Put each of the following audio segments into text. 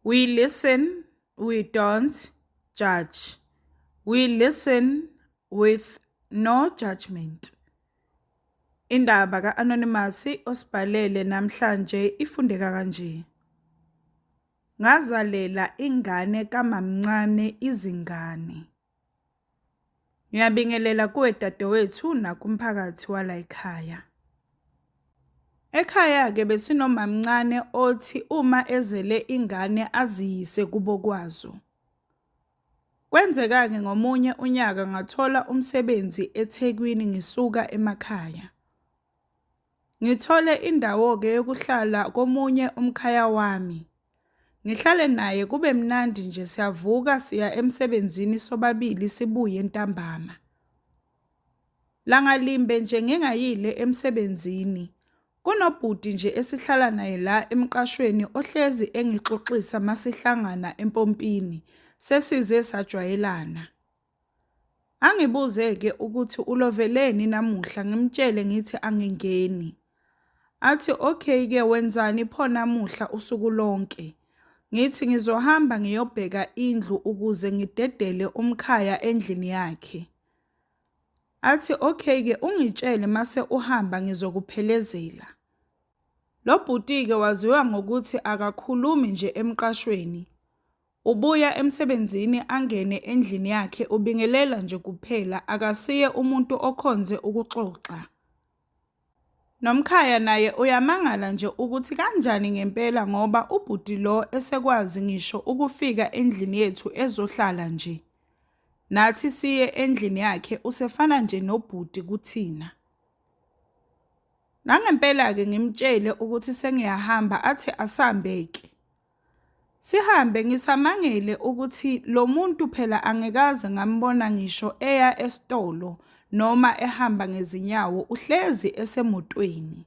We listen, we don't judge. We listen with no judgment. Indaba ka-Anonymous osibhalele namhlanje ifundeka kanje. Ngazalela ingane kamamncane izingane. Ngiyabingelela kuwe dadewethu nakumphakathi wala ekhaya. Ekhaya-ke besinomamncane othi uma ezele ingane aziyise kubo kwazo. Kwenzeka-ke ngomunye unyaka ngathola umsebenzi eThekwini ngisuka emakhaya. Ngithole indawo-ke yokuhlala komunye umkhaya wami. Ngihlale naye kube mnandi nje siyavuka siya emsebenzini sobabili sibuye ntambama. Langa limbe nje ngingayile emsebenzini, kunobhuti nje esihlala naye la emqashweni ohlezi engixoxisa masihlangana empompini, sesize sajwayelana. Angibuze-ke ukuthi uloveleni namuhla ngimtshele ngithi angingeni. Athi okay-ke wenzani pho namuhla usuku lonke? Ngithi ngizohamba ngiyobheka indlu ukuze ngidedele umkhaya endlini yakhe. Athi okay-ke ungitshele mase uhamba ngizokuphelezela. Lo bhuti-ke waziwa ngokuthi akakhulumi nje emqashweni. Ubuya emsebenzini angene endlini yakhe ubingelela nje kuphela akasiye umuntu okhonze ukuxoxa. Nomkhaya naye uyamangala nje ukuthi kanjani ngempela ngoba ubhuti lo esekwazi ngisho ukufika endlini yethu ezohlala nje. Nathi siye endlini yakhe usefana nje nobhuti kuthina. Nangempela-ke ngimtshele ukuthi sengiyahamba athi asambe-ke. Sihambe ngisamangele ukuthi lo muntu phela angikaze ngambona ngisho eya esitolo noma ehamba ngezinyawo uhlezi esemotweni.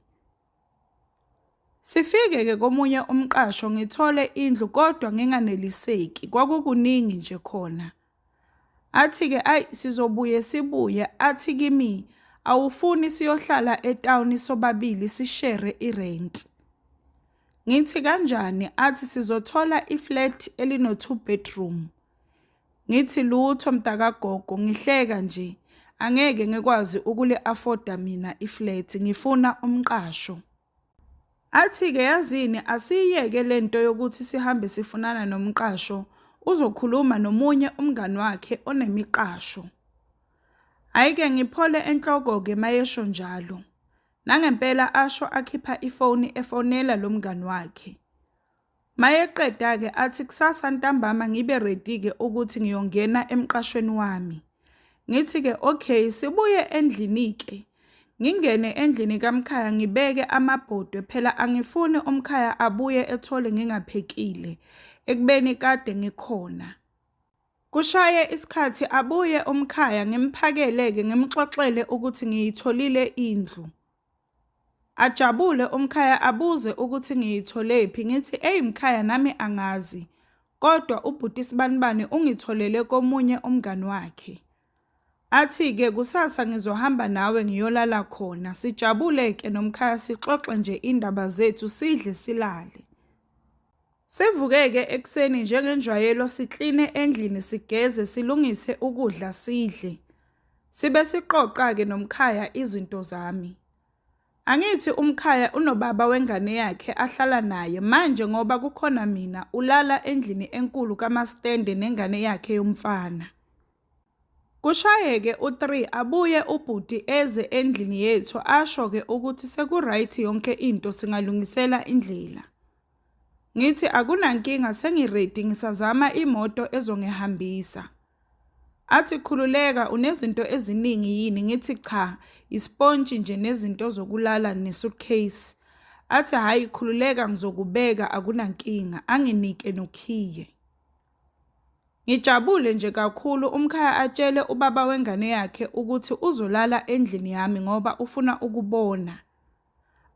Sifike-ke komunye umqasho ngithole indlu kodwa nginganeliseki kwakukuningi nje khona. Athi-ke ayi sizobuye sibuye athi kimi awufuni siyohlala etawuni sobabili sishere irenti. Ngithi kanjani athi sizothola i-flat elino-two bedroom. Ngithi lutho mntakagogo ngihleka nje angeke ngikwazi ukuli-afoda mina i-flat ngifuna umqasho. Athi-ke yazini asiyiyeke le nto yokuthi sihambe sifunana nomqasho uzokhuluma nomunye umngani wakhe onemiqasho. Hhayi-ke ngiphole enhloko-ke mayesho njalo. Nangempela asho akhipha ifoni efonela lo mngani wakhe. Mayeqeda-ke athi kusasa ntambama ngibe ready-ke ukuthi ngiyongena emqashweni wami. Ngithi-ke okay sibuye endlini-ke. Ngingene endlini kamkhaya ngibeke amabhodwe phela angifuni umkhaya abuye ethole ngingaphekile ekubeni kade ngikhona. Kushaye isikhathi abuye umkhaya ngimphakele-ke ngimxoxele ukuthi ngiyitholile indlu. Ajabule umkhaya abuze ukuthi ngiyitholephi ngithi eyi mkhaya nami angazi kodwa ubhuti Sibanibani ungitholele komunye umngani wakhe. Athi-ke kusasa ngizohamba nawe ngiyolala khona sijabule-ke nomkhaya sixoxe nje indaba zethu sidle silale. Sivuke-ke ekuseni njengenjwayelo sikline endlini sigeze silungise ukudla sidle. Sibe siqoqa-ke nomkhaya izinto zami. Angithi umkhaya unobaba wengane yakhe ahlala naye manje ngoba kukhona mina ulala endlini enkulu kamastende nengane yakhe yomfana. Kushayeke u-3 abuye ubhuti eze endlini yethu asho-ke ukuthi seku-right yonke into singalungisela indlela. Ngithi akunankinga sengi-ready ngisazama imoto ezongihambisa. Athi khululeka unezinto eziningi yini ngithi cha ispontshi nje nezinto zokulala ne-suitcase. Athi hhayi khululeka ngizokubeka akunankinga anginike nokhiye. Ngijabule nje kakhulu umkhaya atshele ubaba wengane yakhe ukuthi uzolala endlini yami ngoba ufuna ukubona.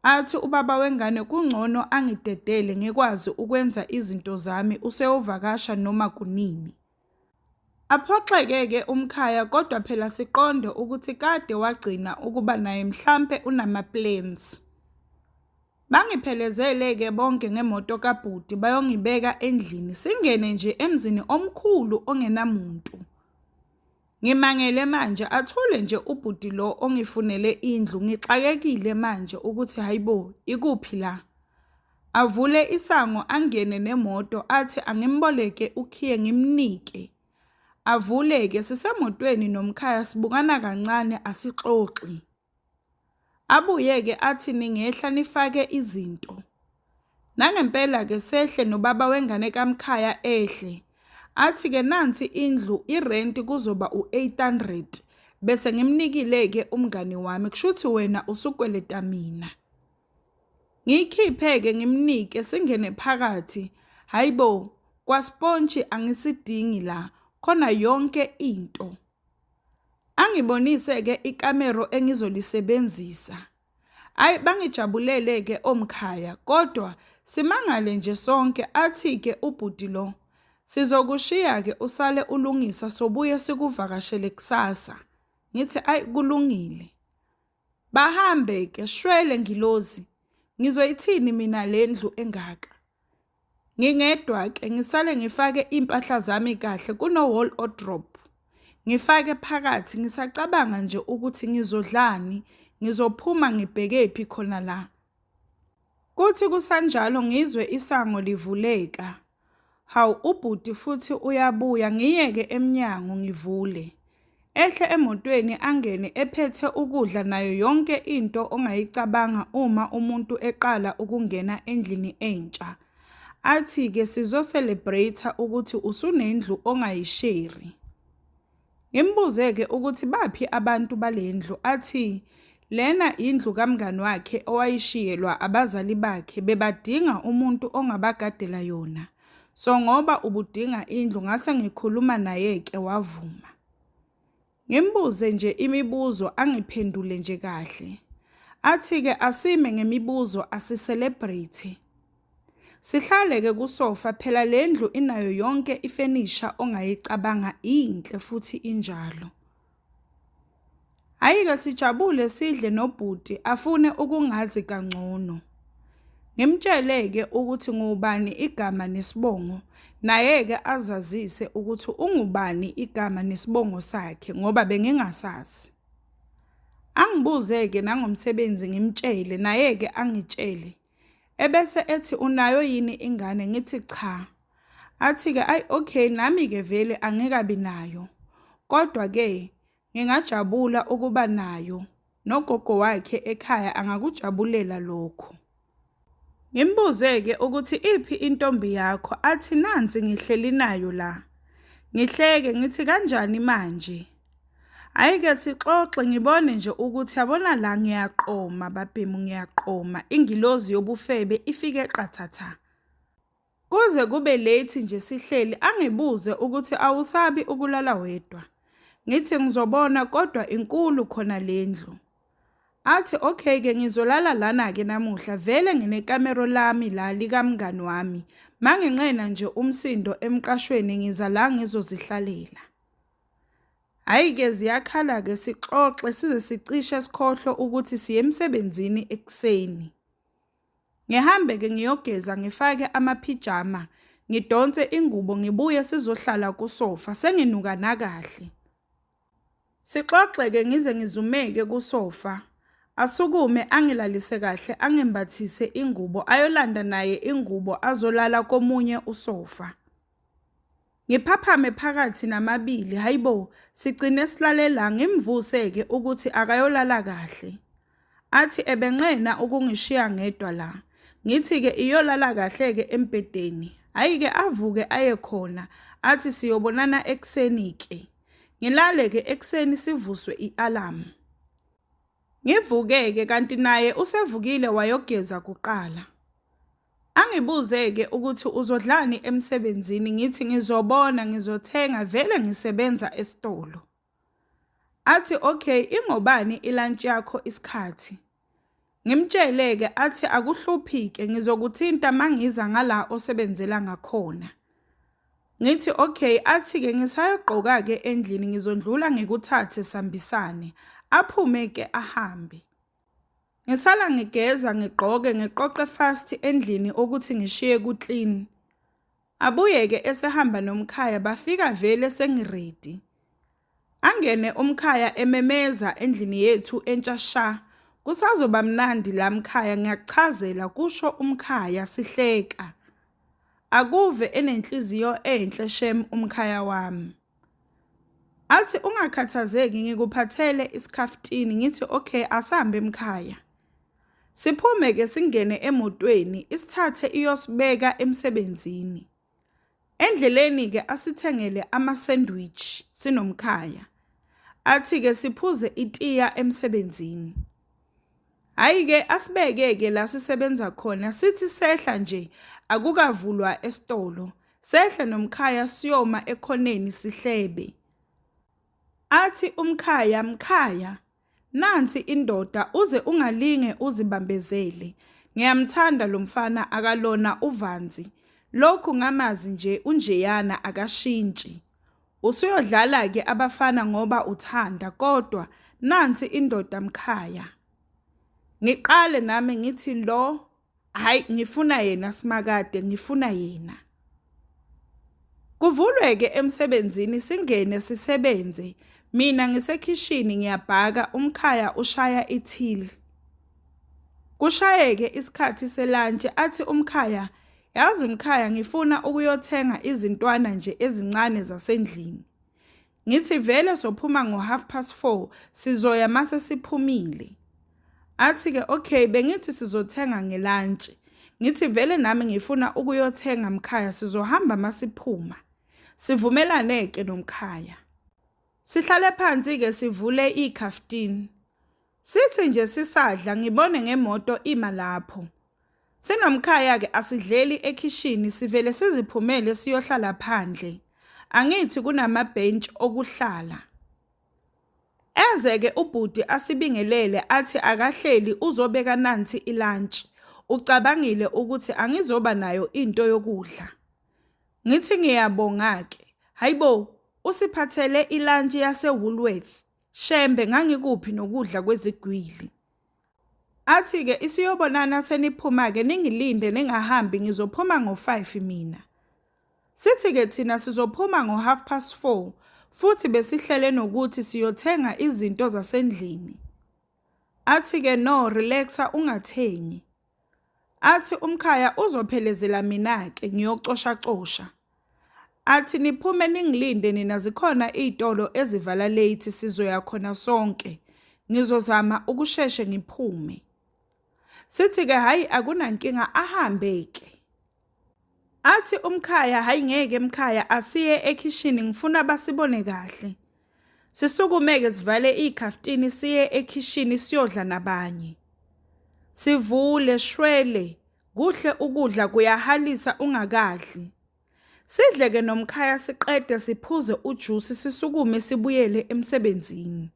Athi ubaba wengane kungcono angidedele ngikwazi ukwenza izinto zami useyovakasha noma kunini. Aphoxeke-ke umkhaya kodwa phela siqonde ukuthi kade wagcina ukuba naye mhlampe unama-plans. Bangiphelezele-ke bonke ngemoto kabhuti bayongibeka endlini, singene nje emzini omkhulu ongenamuntu. Ngimangele manje athule nje ubhuti lo ongifunele indlu, ngixakekile manje ukuthi hayibo ikuphi la. Avule isango angene nemoto athi angimboleke ukhiye ngimnike. Avule-ke sisemotweni nomkhaya sibukana kancane asixoxi. Abuye-ke athi ningehla nifake izinto. Nangempela-ke sehle nobaba wengane kamkhaya ehle. Athi-ke nansi indlu irenti kuzoba u-800 bese ngimnikile-ke umngani wami kushuthi wena usukweleta mina. Ngiyikhiphe-ke ngimnike singene phakathi. Hayibo, kwaspontshi angisidingi la, khona yonke into. Angibonise-ke ikamero engizolisebenzisa. Ayi bangijabulele-ke omkhaya kodwa simangale nje sonke athi-ke ubhuti lo sizokushiya-ke usale ulungisa sobuye sikuvakashele kusasa. Ngithi ayi kulungile. Bahambe-ke shwele ngilozi. Ngizoyithini mina le ndlu engaka? Ngingedwa-ke ngisale ngifake iy'mpahla zami kahle kuno-wall wardrobe. Ngifake phakathi ngisacabanga nje ukuthi ngizodlani, ngizophuma ngibhekephi khona la. Kuthi kusanjalo ngizwe isango livuleka. Hawu ubhuti futhi uyabuya ngiyeke emnyango ngivule. Ehle emotweni angene ephethe ukudla nayo yonke into ongayicabanga uma umuntu eqala ukungena endlini entsha. Athi-ke sizo-celebrate ukuthi usunendlu ongayisheri. Ngimbuze-ke ukuthi baphi abantu balendlu athi lena indlu kamngani wakhe owayishiyelwa abazali bakhe bebadinga umuntu ongabagadela yona. So ngoba ubudinga indlu ngase ngikhuluma naye-ke wavuma. Ngimbuze nje imibuzo angiphendule nje kahle. Athi-ke asime ngemibuzo asi-celebrate. Sihlale-ke kusofa phela le ndlu inayo yonke ifenisha ongayicabanga inhle futhi injalo. Hhayi-ke sijabule sidle nobhuti afune ukungazi kangcono. Ngimtshele-ke ukuthi ngubani igama nesibongo, naye-ke azazise ukuthi ungubani igama nesibongo sakhe ngoba bengingasazi. Angibuze-ke nangomsebenzi ngimtshele, naye-ke angitshele. Ebese ethi unayo yini ingane ngithi cha. Athi-ke ayi okay nami-ke vele angikabi nayo. Kodwa-ke ngingajabula ukuba nayo nogogo wakhe ekhaya angakujabulela lokho. Ngimbuze-ke ukuthi iphi intombi yakho athi nansi ngihleli nayo la. Ngihleke ngithi kanjani manje? Hhayi-ke sixoxe ngibone nje ukuthi yabona la ngiyaqoma babhemu ngiyaqoma ingilozi yobufebe ifike qathatha. Kuze kube late nje sihleli angibuze ukuthi awusabi ukulala wedwa. Ngithi ngizobona kodwa inkulu khona le ndlu. Athi okay-ke ngizolala lana-ke namuhla vele nginekamero lami la likamngani wami. Manginqena nje umsindo emqashweni ngiza la ngizozihlalela. Hhayi-ke ziyakhala-ke sixoxe size sicishe sikhohlwe ukuthi siye emsebenzini ekuseni. Ngihambe-ke ngiyogeza ngifake amaphijama, ngidonse ingubo ngibuye sizohlala kusofa senginuka nakahle. Sixoxe-ke ngize ngizumeke kusofa. Asukume angilalise kahle angembathise ingubo ayolanda naye ingubo azolala komunye usofa. Ngiphaphame phakathi namabili hayibo sigcine silale la ngimvuse-ke ukuthi akayolala kahle. Athi ebenqena ukungishiya ngedwa la. Ngithi-ke iyolala kahle-ke embhedeni. Hhayi-ke avuke aye khona athi siyobonana ekuseni-ke. Ngilale-ke ekuseni sivuswe i-alamu. Ngivuke-ke kanti naye usevukile wayogeza kuqala. Angibuze-ke ukuthi uzodlani emsebenzini ngithi ngizobona ngizothenga vele ngisebenza esitolo. Athi okay ingobani ilantshi yakho isikhathi. Ngimtshele-ke athi akuhluphi-ke ngizokuthinta mangiza ngala osebenzela ngakhona. Ngithi okay athi-ke ngisayogqoka-ke endlini ngizondlula ngikuthathe sambisane. Aphume-ke ahambe. Ngisala ngigeza ngigqoke ngiqoqe fast endlini ukuthi ngishiye ku-clean. Abuye-ke esehamba nomkhaya bafika vele sengi-ready. Angene umkhaya ememeza endlini yethu entsha sha. Kusazoba mnandi la mkhaya ngiyakuchazela kusho umkhaya sihleka. Akuve enenhliziyo enhle shem umkhaya wami. Athi ungakhathazeki ngikuphathele isikhaftini ngithi okay asambe mkhaya. Siphume ke singene emotweni isithathe iyosibeka emsebenzini. Endleleni ke asithengele ama-sandwich sinomkhaya. Athi ke siphuze itiya emsebenzini. Hhayi-ke asibeke-ke la sisebenza khona sithi sehla nje akukavulwa esitolo. Sehle nomkhaya siyoma ekhoneni sihlebe. Athi umkhaya, mkhaya, nansi indoda uze ungalinge uzibambezele. Ngiyamthanda lo mfana akalona uvanzi. Lokhu ngamazi nje unjeyana akashintshi. Usuyodlala-ke abafana ngoba uthanda kodwa nansi indoda mkhaya. Ngiqale nami ngithi lo Hayi ngifuna yena Simakade ngifuna yena. Kuvulwe-ke emsebenzini singene sisebenze. Mina ngisekhishini ngiyabhaka umkhaya ushaya i-till. Kushayeke isikhathi selantshi athi umkhaya yazi mkhaya ngifuna ukuyothenga izintwana nje ezincane zasendlini. Ngithi vele sophuma ngo-half past four sizoya mase siphumile. Athi-ke okay bengithi sizothenga ngelantshi. Ngithi vele nami ngifuna ukuyothenga mkhaya sizohamba masiphuma. Sivumelane-ke nomkhaya. Sihlale phansi-ke sivule ikhaftini. Sithi nje sisadla ngibone ngemoto ima lapho. Sinomkhaya-ke asidleli ekhishini sivele siziphumele siyohlala phandle. Angithi kunamabhentshi okuhlala. Eze-ke ubhuti asibingelele athi akahleli uzobeka nansi ilantshi. Ucabangile ukuthi angizoba nayo into yokudla. Ngithi ngiyabonga-ke. Hayibo, usiphathele ilantshi yase-Woolworth. Shembe ngangikuphi nokudla kwezigwili. Athi-ke isiyobonana seniphuma-ke ningilinde ningahambi ngizophuma ngo-5 mina. Sithi-ke thina sizophuma ngo-half past 4 futhi besihlele nokuthi siyothenga izinto zasendlini. Athi-ke no relaxa ungathengi. Athi umkhaya uzophelezela mina-ke ngiyocoshacosha. Athi niphume ningilinde nina zikhona iy'tolo ezivala late sizoya khona sonke. Ngizozama ukusheshe ngiphume. Sithi-ke hhayi akunankinga ahambe-ke. Athi umkhaya hhayi ngeke mkhaya asiye ekhishini ngifuna basibone kahle. Sisukume-ke sivale ikhaftini siye ekhishini siyodla nabanye. Sivule shwele kuhle ukudla kuyahalisa ungakadli. Sidle-ke nomkhaya siqede siphuze ujusi sisukume sibuyele emsebenzini.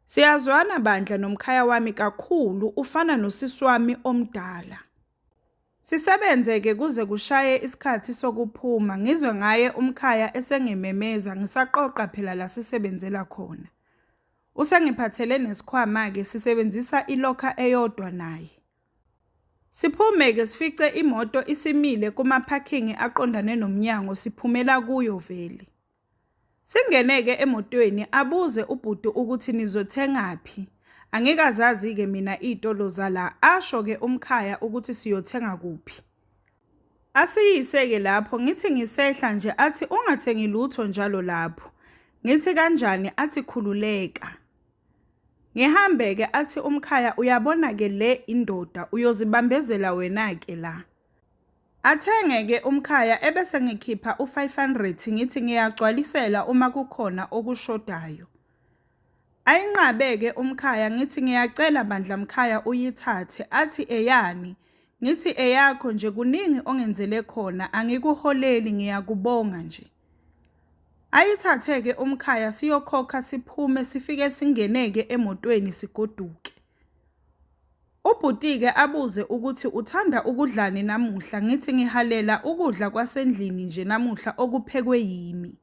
Siyazwana bandla nomkhaya wami kakhulu ufana nosisi wami omdala. Sisebenze-ke kuze kushaye isikhathi sokuphuma ngizwe ngaye umkhaya esengimemeza ngisaqoqa phela la sisebenzela khona. Usengiphathele nesikhwama-ke sisebenzisa ilokha eyodwa naye. Siphume-ke sifice imoto isimile kumaphakhingi aqondane nomnyango siphumela kuyo vele. Singene-ke emotweni abuze ubhuti ukuthi nizothengaphi. Angikazazi-ke mina iy'tolo zala, asho-ke umkhaya ukuthi siyothenga kuphi. Asiyise-ke lapho ngithi ngisehla nje athi ungathengi lutho njalo lapho. Ngithi kanjani athi khululeka. Ngihambe-ke athi umkhaya uyabona-ke le indoda uyozibambezela wena-ke la. Athenge-ke umkhaya ebese ngikhipha u-500 ngithi ngiyagcwalisela uma kukhona okushodayo. Ayinqabe-ke umkhaya ngithi ngiyacela bandla mkhaya uyithathe athi eyani ngithi eyakho nje kuningi ongenzele khona angikuholeli ngiyakubonga nje. Ayithathe-ke umkhaya siyokhokha siphume sifike singene-ke emotweni sigoduke. Ubhuti-ke abuze ukuthi uthanda ukudlani namuhla ngithi ngihalela ukudla kwasendlini nje namuhla okuphekwe yimi.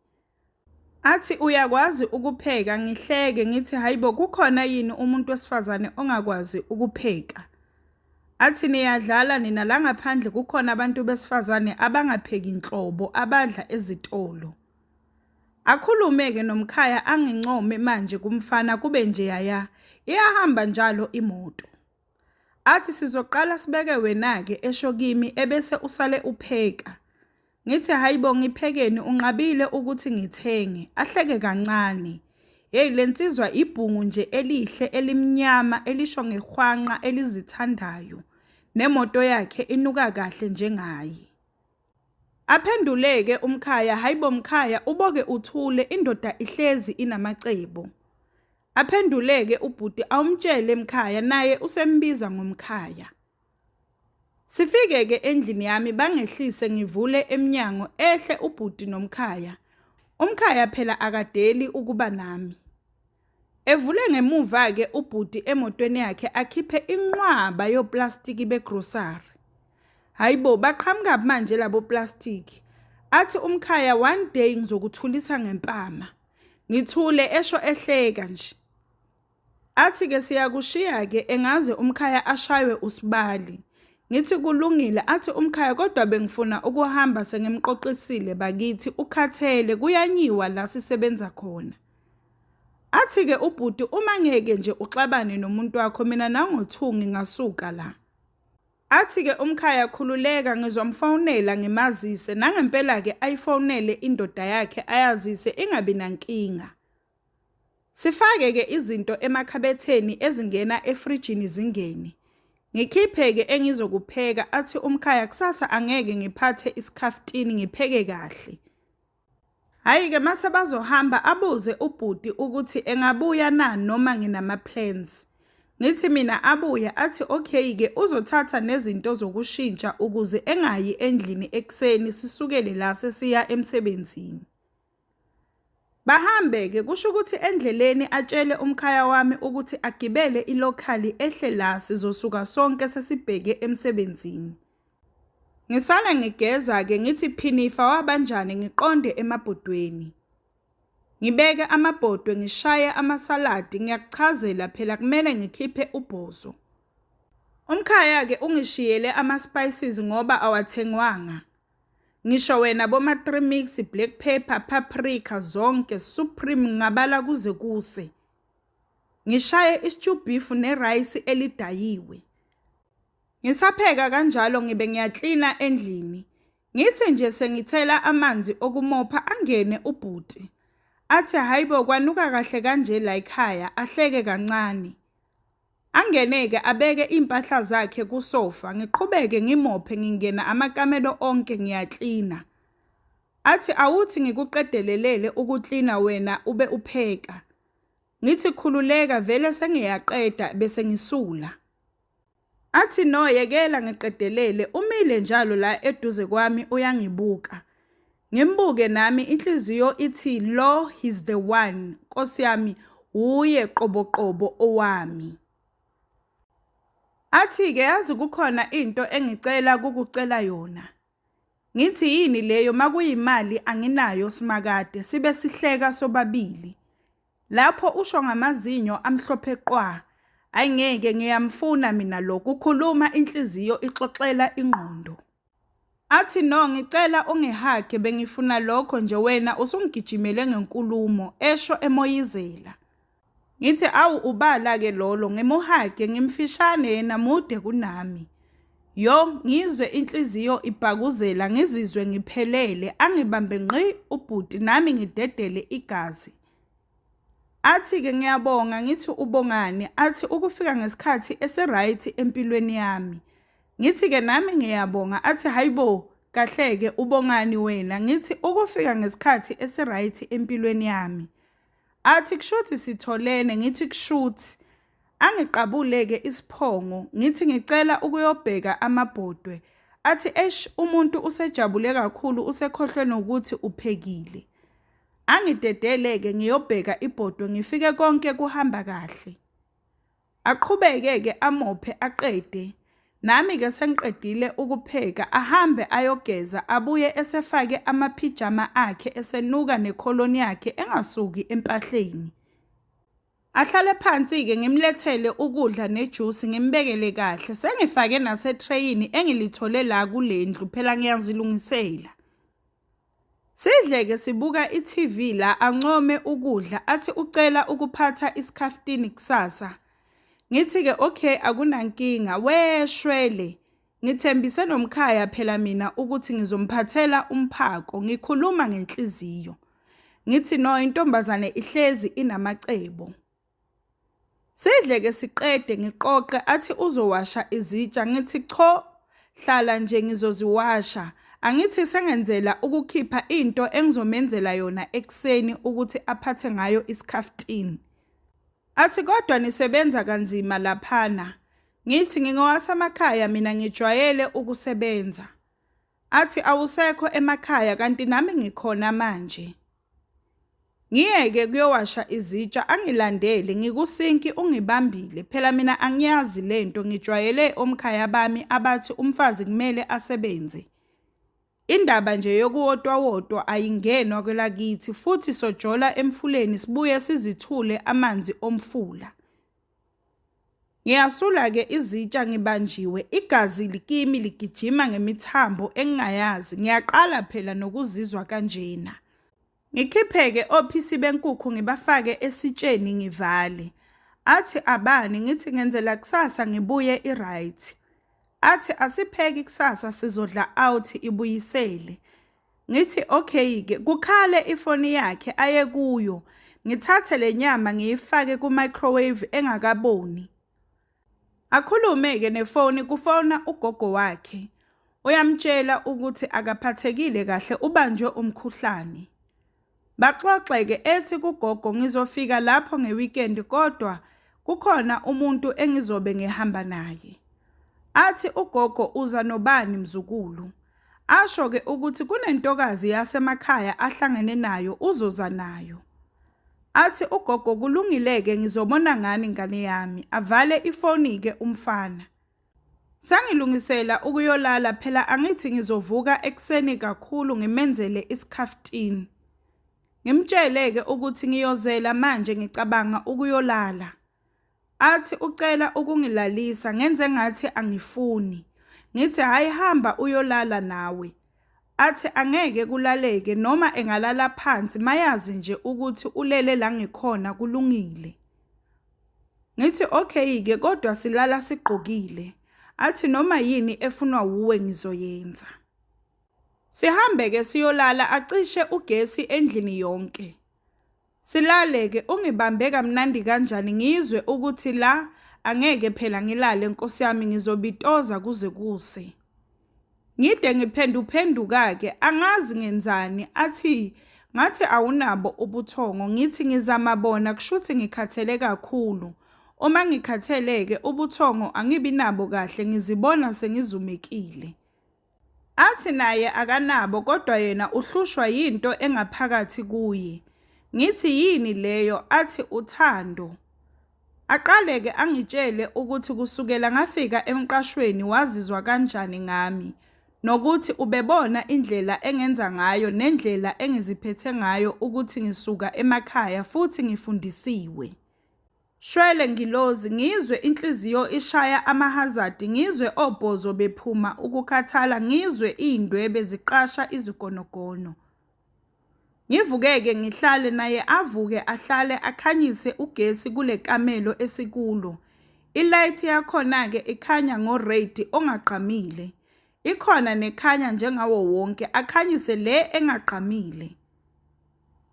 Athi uyakwazi ukupheka ngihleke ngithi hayibo kukhona yini umuntu wesifazane ongakwazi ukupheka. Athi niyadlala nina la ngaphandle kukhona abantu besifazane abangapheki nhlobo abadla ezitolo. Akhulume-ke nomkhaya angincome manje kumfana kube njeyaya iyahamba njalo imoto. Athi sizoqala sibeke wena-ke esho kimi ebese usale upheka. Ngithi hayibo ngiphekeni unqabile ukuthi ngithenge, ahleke kancane. Hey le nsizwa ibhungu nje elihle elimnyama elisho ngehwanqa elizithandayo. Nemoto yakhe inuka kahle njengaye. Aphenduleke umkhaya, hayibo mkhaya uboke uthule indoda ihlezi inamacebo. Aphenduleke ubhuti awumtshele mkhaya naye usembiza ngomkhaya. Sifike-ke endlini yami bangehlise ngivule emnyango ehle ubhuti nomkhaya. Umkhaya phela akadeli ukuba nami. Evule ngemuva-ke ubhuti emotweni yakhe akhiphe inqwaba yoplastiki begrosari. Hhayi bo, baqhamukaphi manje labo plastiki? Athi umkhaya one day ngizokuthulisa ngempama. Ngithule esho ehleka nje. Athi-ke siyakushiya-ke engaze umkhaya ashaywe usibali. Ngithi kulungile athi umkhaya kodwa bengifuna ukuhamba sengimqoqisile bakithi ukhathele kuyanyiwa la sisebenza khona. Athi-ke ubhuti uma ngeke nje uxabane nomuntu wakho mina nango-two ngingasuka la. Athi-ke umkhaya khululeka ngizomfonela ngimazise nangempela-ke ayifonele indoda yakhe ayazise ingabi nankinga. Sifake-ke izinto emakhabetheni ezingena efrijini zingene. Ngikhiphe-ke engizokupheka athi umkhaya kusasa angeke ngiphathe isikhaftini ngipheke kahle. Hhayi-ke mase bazohamba abuze ubhuti ukuthi engabuya na noma nginama-plans. Ngithi mina abuye athi okay-ke uzothatha nezinto zokushintsha ukuze engayi endlini ekuseni sisukele la sesiya emsebenzini. Bahambe-ke kusho ukuthi endleleni atshele umkhaya wami ukuthi agibele ilokhali ehle la sizosuka sonke sesibheke emsebenzini. Ngisale ngigeza-ke ngithi phinifa wabanjani ngiqonde emabhodweni. Ngibeke amabhodwe ngishaye amasaladi ngiyakuchazela phela kumele ngikhiphe ubhozo. Umkhaya-ke ungishiyele ama-spices ngoba awathengwanga. Ngisho wena boma 3 mix, black pepper, paprika zonke, supreme ngabala kuze kuse. Ngishaye i-stew beef nerayisi elidayiwe. Ngisapheka kanjalo ngibe ngiyaklina endlini. Ngithi nje sengithela amanzi okumopha angene ubhuti. Athi hayibo kwanuka kahle kanje la ekhaya ahleke kancane. Angene-ke abeke iy'mpahla zakhe kusofa ngiqhubeke ngimophe ngingena amakamelo onke ngiyaklina. Athi awuthi ngikuqedelelele ukuklina wena ube upheka. Ngithi khululeka vele sengiyaqeda bese ngisula. Athi no yekela ngiqedelele umile njalo la eduze kwami uyangibuka. Ngimbuke nami inhliziyo ithi lo he's the one Nkosi yami wuye qoboqobo owami. Athi-ke yazi kukhona into engicela kukucela yona. Ngithi yini leyo makuyimali anginayo simakade sibe sihleka sobabili. Lapho usho ngamazinyo amhlophe qwa. Ayi ngeke ngiyamfuna mina lo kukhuluma inhliziyo ixoxela ingqondo. Athi no ngicela ungihage bengifuna lokho nje wena usungigijimele ngenkulumo esho emoyizela. Ngithi awu ubala-ke lolo ngimuhage ngimfishane yena mude kunami. Yo ngizwe inhliziyo ibhakuzela ngizizwe ngiphelele angibambe ngqi ubhuti nami ngidedele igazi. Athi-ke ngiyabonga ngithi ubongani athi ukufika ngesikhathi esi-right empilweni yami. Ngithi-ke nami ngiyabonga athi hayibo kahle-ke ubongani wena ngithi ukufika ngesikhathi esi-right empilweni yami. Athi kushuthi sitholene ngithi kushuthi. Angiqabule-ke isiphongo ngithi ngicela ukuyobheka amabhodwe. Athi eish umuntu usejabule kakhulu usekhohlwe nokuthi uphekile. Angidedele-ke ngiyobheka ibhodwe ngifike konke kuhamba kahle. Aqhubeke-ke amophe aqede. Nami-ke sengiqedile ukupheka, ahambe ayogeza abuye esefake amaphijama akhe esenuka nekholoni yakhe engasuki empahleni. Ahlale phansi-ke ngimlethele ukudla nejusi ngimbekele kahle, sengifake nasethreyini engilithole la kule ndlu, phela ngiyazilungisela. Sidle-ke sibuka i-TV la ancome ukudla athi ucela ukuphatha isikhaftini kusasa. Ngithi-ke okay akunankinga, weshwele. Ngithembise nomkhaya phela mina ukuthi ngizomphathela umphako, ngikhuluma ngenhliziyo. Ngithi no intombazane ihlezi inamacebo. Sidle-ke siqede ngiqoqe athi uzowasha izitsha ngithi cho hlala nje ngizoziwasha. Angithi sengenzela ukukhipha into engizomenzela yona ekuseni ukuthi aphathe ngayo isikhaftini. Athi kodwa nisebenza kanzima laphana. Ngithi ngingowasemakhaya mina ngijwayele ukusebenza. Athi awusekho emakhaya kanti nami ngikhona manje. Ngiyeke kuyowasha izitsha angilandele ngikusinki ungibambile phela mina angiyazi lento ngijwayele omkhaya bami abathi umfazi kumele asebenze. Indaba nje yokuwotwawotwa ayingenwa kwelakithi futhi sojola emfuleni sibuye sizithule amanzi omfula. Ngiyasula-ke izitsha ngibanjiwe, igazi kimi ligijima ngemithambo engingayazi, ngiyaqala phela nokuzizwa kanjena. Ngikhiphe-ke ophisi benkukhu ngibafake esitsheni ngivale. Athi abani ngithi ngenzela kusasa ngibuye i-right. Athi asipheki kusasa sizodla out ibuyisele. Ngithi okay-ke kukhale ifoni yakhe aye kuyo. Ngithathe le nyama ngiyifake ku-microwave engakaboni. Akhulume-ke nefoni kufona ugogo wakhe. Uyamtshela ukuthi akaphathekile kahle ubanjwe umkhuhlane. Baxoxe-ke ethi kugogo ngizofika lapho nge-weekend kodwa kukhona umuntu engizobe ngihamba naye. Athi ugogo uza nobani mzukulu? Asho-ke ukuthi kunentokazi yasemakhaya ahlangene nayo uzoza nayo. Athi ugogo kulungile-ke ngizobona ngani ngane yami. Avale ifoni-ke umfana. Sengilungisela ukuyolala phela angithi ngizovuka ekuseni kakhulu ngimenzele isikhaftini. Ngimtshele-ke ukuthi ngiyozela manje ngicabanga ukuyolala. Athi ucela ukungilalisa ngenze ngathi angifuni. Ngithi hhayi hamba uyolala nawe. Athi angeke kulaleke noma engalala phansi mayazi nje ukuthi ulele la ngikhona kulungile. Ngithi okay-ke kodwa silala sigqokile. Athi noma yini efunwa wuwe ngizoyenza. Sihambe-ke siyolala acishe ugesi endlini yonke. Silale-ke ungibambe kamnandi kanjani ngizwe ukuthi la angeke phela ngilale nkosi yami ngizobitoza kuze kuse. Ngide ngiphenduphenduka-ke angazi ngenzani athi ngathi awunabo ubuthongo ngithi ngizama bona kushuthi ngikhathele kakhulu. Uma ngikhathele-ke ubuthongo angibi nabo kahle ngizibona sengizumekile. Athi naye akanabo kodwa yena uhlushwa yinto engaphakathi kuye. Ngithi yini leyo athi uthando. Aqale-ke angitshele ukuthi kusukela ngafika emqashweni wazizwa kanjani ngami nokuthi ubebona indlela engenza ngayo nendlela engiziphethe ngayo ukuthi ngisuka emakhaya futhi ngifundisiwe. Shwele ngilozi ngizwe inhliziyo ishaya amahazadi ngizwe obhozo bephuma ukukhathala ngizwe iy'ndwebe ziqasha izigonogono. Ngivuke-ke ngihlale naye avuke ahlale akhanyise ugesi kule kamelo esikulo. Ilayithi yakhona-ke ikhanya ngo-red ongagqamile. Ikhona nekhanya njengawo wonke akhanyise le engagqamile.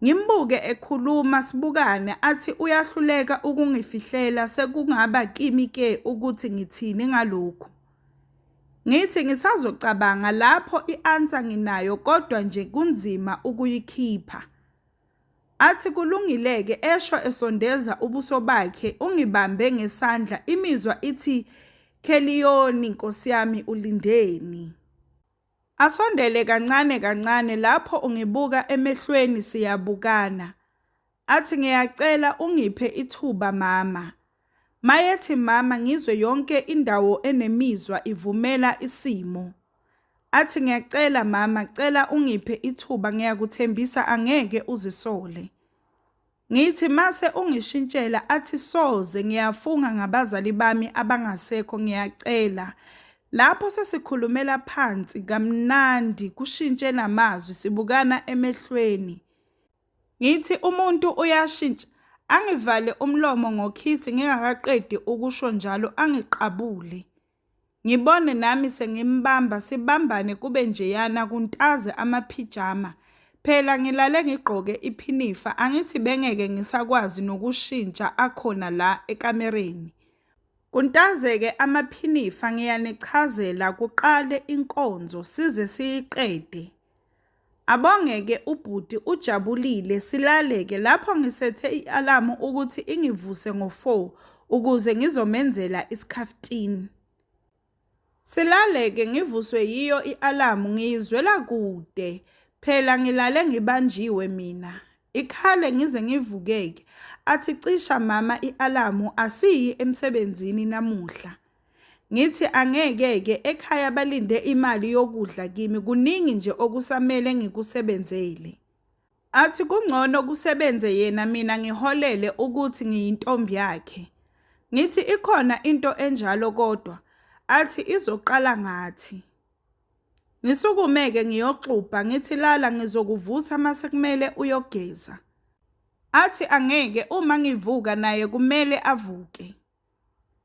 Ngimbuke ekhuluma sibukane athi uyahluleka ukungifihlela sekungaba kimi ke ukuthi ngithini ngalokhu. Ngithi ngisazocabanga lapho i-answer nginayo kodwa nje kunzima ukuyikhipha. Athi kulungile-ke esho esondeza ubuso bakhe ungibambe ngesandla imizwa ithi kheliyoni nkosi yami ulindeni. Asondele kancane kancane lapho ungibuka emehlweni siyabukana. Athi ngiyacela ungiphe ithuba mama. Mayethi mama ngizwe yonke indawo enemizwa ivumela isimo. Athi ngiyacela mama cela ungiphe ithuba ngiyakuthembisa angeke uzisole. Ngithi mase ungishintshela athi soze ngiyafunga ngabazali bami abangasekho ngiyacela. Lapho sesikhulumela phansi kamnandi kushintshe namazwi sibukana emehlweni. Ngithi umuntu uyashintsha angivale umlomo ngokhisi ngingakaqedi ukusho njalo angiqabule. Ngibone nami sengimbamba sibambane kube njeyana kuntaze amaphijama. Phela ngilale ngigqoke iphinifa angithi bengeke ngisakwazi nokushintsha akhona la ekamereni. Kuntazeke amaphinifa ngiyanichazela kuqale inkonzo size siyiqede. Abonge-ke ubhuti ujabulile silale-ke lapho ngisethe i-alamu ukuthi ingivuse ngo-4 ukuze ngizomenzela isikhaftini. Silale-ke ngivuswe yiyo i-alamu ngiyizwela kude phela ngilale ngibanjiwe mina. Ikhale ngize ngivukeke athi cisha mama i-alamu asiyi emsebenzini namuhla. Ngithi angeke-ke ekhaya balinde imali yokudla kimi kuningi nje okusamele ngikusebenzele. Athi kungcono kusebenze yena mina ngiholele ukuthi ngiyintombi yakhe. Ngithi ikhona into enjalo kodwa, athi izoqala ngathi. Ngisukume-ke ngiyoxubha ngithi lala ngizokuvusa mase kumele uyogeza. Athi angeke uma ngivuka naye kumele avuke.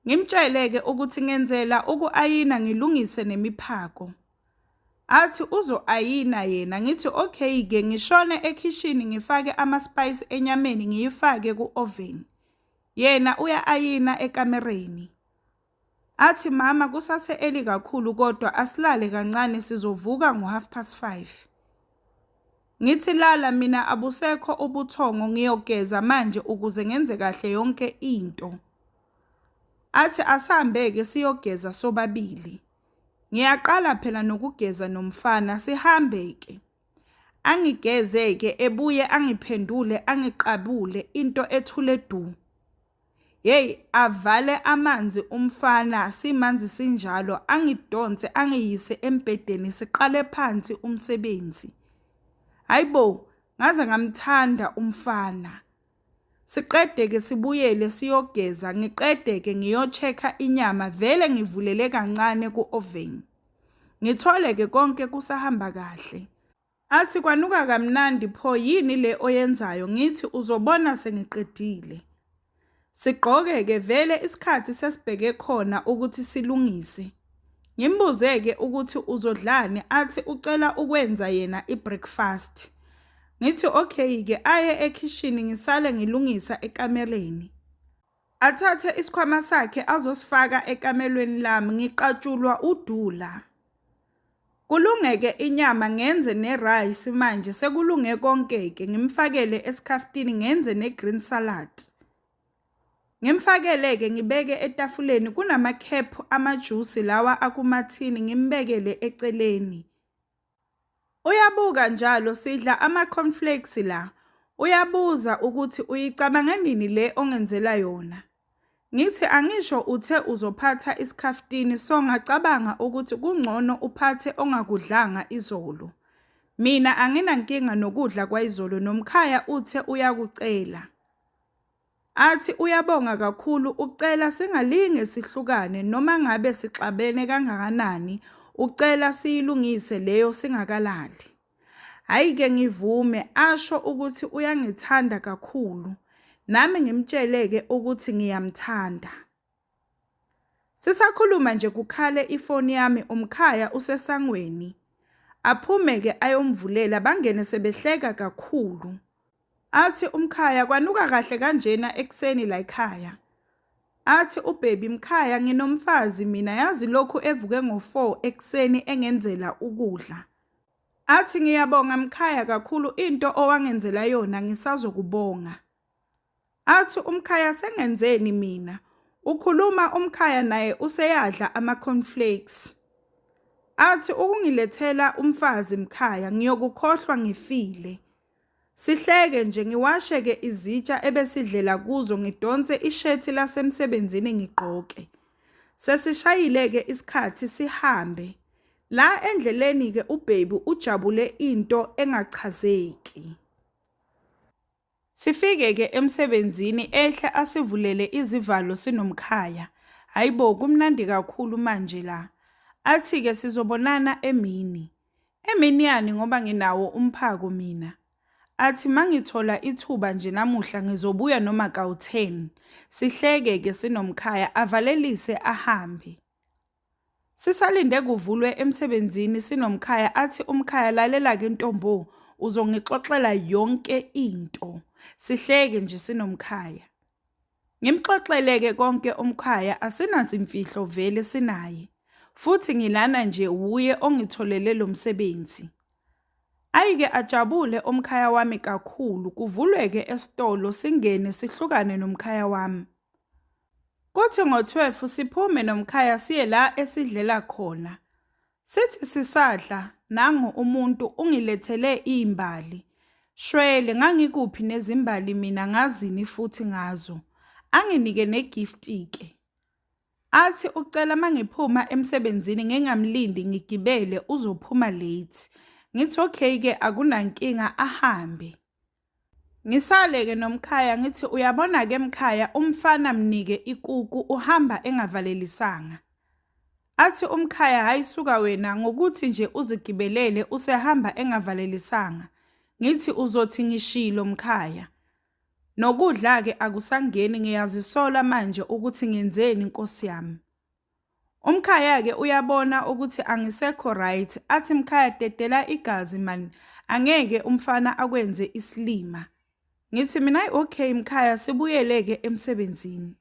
Ngimtshele-ke ukuthi ngenzela uku-ayina ngilungise nemiphako. Athi uzo-ayina yena ngithi okay-ke ngishone ekhishini ngifake ama-spice enyameni ngiyifake ku-oven. Yena uya-ayina ekamereni. Athi mama kusase-early kakhulu kodwa asilale kancane sizovuka ngo-5:30. Ngithi lala mina abusekho ubuthongo ngiyogeza manje ukuze ngenze kahle yonke into. Athi asambe-ke siyogeza sobabili. Ngiyaqala phela nokugeza nomfana sihambe-ke. Angigeze-ke ebuye angiphendule angiqabule into ethule du. Yeyi avale amanzi umfana simanzi sinjalo angidonse angiyise embhedeni siqale phansi umsebenzi. Hayibo ngaze ngamthanda umfana. Siqede-ke sibuyele siyogeza ngiqede-ke ngiyo-check-a inyama vele ngivulele kancane ku-oven. Ngithole-ke konke kusahamba kahle. Athi kwanuka kamnandi pho yini le oyenzayo ngithi uzobona sengiqedile. Sigqoke-ke vele isikhathi sesibheke khona ukuthi silungise. Ngimbuze-ke ukuthi uzodlani athi ucela ukwenza yena i-breakfast. Ngithi okay-ke aye ekhishini ngisale ngilungisa ekamereni. Athathe isikhwama sakhe azosifaka ekamelweni lami ngiqatshulwa udula. Kulungeke inyama ngenze ne-rice manje sekulunge konke-ke ngimfakele esikhaftini ngenze ne-green salad. Ngimfakele-ke ngibeke etafuleni kunama-cap amajusi lawa akumathini ngimbekele eceleni. Uyabuka njalo sidla ama-cornflakes la. Uyabuza ukuthi uyicabange nini le ongenzela yona. Ngithi angisho uthe uzophatha isikhaftini so ngacabanga ukuthi kungcono uphathe ongakudlanga izolo. Mina anginankinga nokudla kwayizolo nomkhaya uthe uyakucela. Athi uyabonga kakhulu ucela singalinge sihlukane noma ngabe sixabene kangakanani ucela siyilungise leyo singakalali. Hhayi-ke ngivume asho ukuthi uyangithanda kakhulu nami ngimtshele-ke ukuthi ngiyamthanda. Sisakhuluma nje kukhale ifoni yami umkhaya usesangweni. Aphume-ke ayomvulela bangene sebehleka kakhulu. Athi umkhaya kwanuka kahle kanjena ekuseni layikhaya. Athi ubaby mkhaya nginomfazi mina yazi lokhu evuke ngo-4 ekuseni engenzela ukudla. Athi ngiyabonga mkhaya kakhulu into owangenzela yona ngisazokubonga. Athi umkhaya sengenzeni mina? Ukhuluma umkhaya naye useyadla ama-cornflakes. Athi ukungilethela umfazi mkhaya ngiyokukhohlwa ngifile. Sihleke nje ngiwashe-ke izitsha ebesidlela kuzo ngidonse ishethi lasemsebenzini ngigqoke. Sesishayile-ke isikhathi sihambe. La endleleni-ke ubaby ujabule into engachazeki. Sifike-ke emsebenzini ehle asivulele izivalo sinomkhaya. Hhayi bo kumnandi kakhulu manje la. Athi-ke sizobonana emini. Emini yani ngoba nginawo umphako mina. Athi mangithola ithuba nje namuhla ngizobuya noma kawu-10. Sihleke-ke sinomkhaya avalelise ahambe. Sisalinde kuvulwe emsebenzini sinomkhaya athi umkhaya lalela-ke ntombo uzongixoxela yonke into. Sihleke nje sinomkhaya. Ngimxoxele-ke konke umkhaya asinazimfihlo vele sinaye. Futhi ngilana nje wuye ongitholele lo msebenzi. Ayi-ke ajabule umkhaya wami kakhulu kuvulwe-ke esitolo singene sihlukane nomkhaya wami. Kuthi ngo-12 siphume nomkhaya siye la esidlela khona. Sithi sisadla nangu umuntu ungilethele izimbali. Shwele ngangikuphi nezimbali mina ngazini futhi ngazo. Anginike negift-ke. Athi ucela mangiphuma emsebenzini ngingamlindi ngigibele uzophuma late. Ngithi okay-ke akunankinga ahambe. Ngisale-ke nomkhaya ngithi uyabona-ke mkhaya umfana mnike ikuku uhamba engavalelisanga. Athi umkhaya hhayi suka wena ngokuthi nje uzigibelele usehamba engavalelisanga. Ngithi uzothi ngishilo mkhaya. Nokudla-ke akusangeni ngiyazisola manje ukuthi ngenzeni nkosi yami. Umkhaya-ke uyabona ukuthi angisekho right, athi mkhaya dedela igazi man, angeke umfana akwenze isilima. Ngithi mina hayi okay mkhaya sibuyele-ke emsebenzini.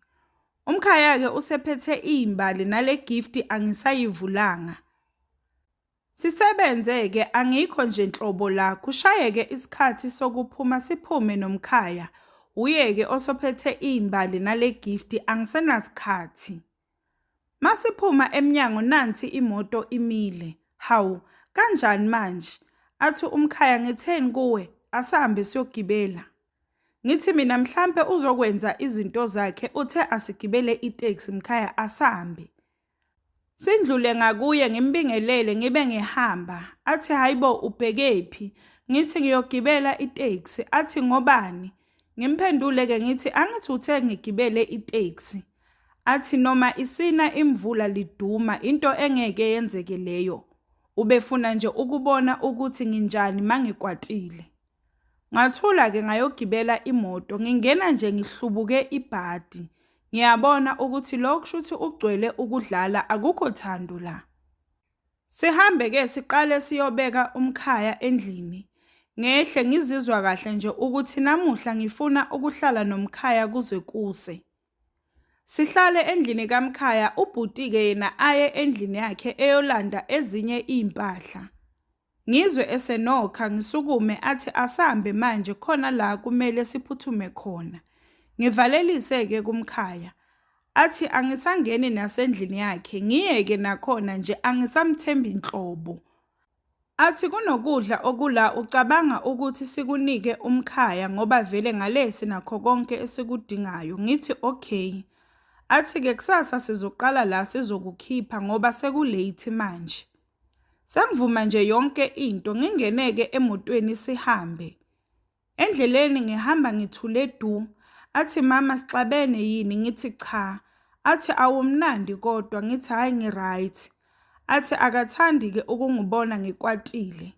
Umkhaya-ke usephethe iy'mbali nale gift angisayivulanga. Sisebenze-ke angikho nje nhlobo la kushayeke isikhathi sokuphuma siphume nomkhaya. Uye-ke osophethe iy'mbali nale gift angisenasikhathi. Masiphuma emnyango nansi imoto imile. Hawu, kanjani manje? Athi umkhaya ngitheni kuwe? Asahambe siyogibela. Ngithi mina mhlampe uzokwenza izinto zakhe uthe asigibele iteksi mkhaya asahambe. Sindlule ngakuye ngimbingelele ngibe ngihamba. Athi hayibo ubhekephi? Ngithi ngiyogibela iteksi. Athi ngobani? Ngimphendule-ke ngithi angithi uthe ngigibele iteksi. Athi noma isina imvula liduma into engeke yenzeke leyo. Ubefuna nje ukubona ukuthi nginjani mangikwatile. Ngathula-ke ngayogibela imoto, ngingena nje ngihlubuke ibhadi. Ngiyabona ukuthi lo kushuthi ugcwele ukudlala akukho thando la. Sihambe-ke siqale siyobeka umkhaya endlini. Ngehle ngizizwa kahle nje ukuthi namuhla ngifuna ukuhlala nomkhaya kuze kuse. Sihlale endlini kamkhaya ubhuti-ke yena aye endlini yakhe eyolanda ezinye iy'mpahla. Ngizwe esenokha ngisukume athi asambe manje khona la kumele siphuthume khona. Ngivalelise-ke kumkhaya. Athi angisangeni nasendlini yakhe ngiyeke nakhona nje angisamthembi nhlobo. Athi kunokudla okula ucabanga ukuthi sikunike umkhaya ngoba vele ngale sinakho konke esikudingayo. Ngithi okay. Athi-ke kusasa sizoqala la sizokukhipha ngoba seku-late manje. Sengivuma nje yonke into ngingene-ke emotweni sihambe. Endleleni ngihamba ngithule du. Athi mama sixabene yini? Ngithi cha. Athi awumnandi kodwa ngithi hhayi ngi-right. Athi akathandi-ke ukungibona ngikwatile.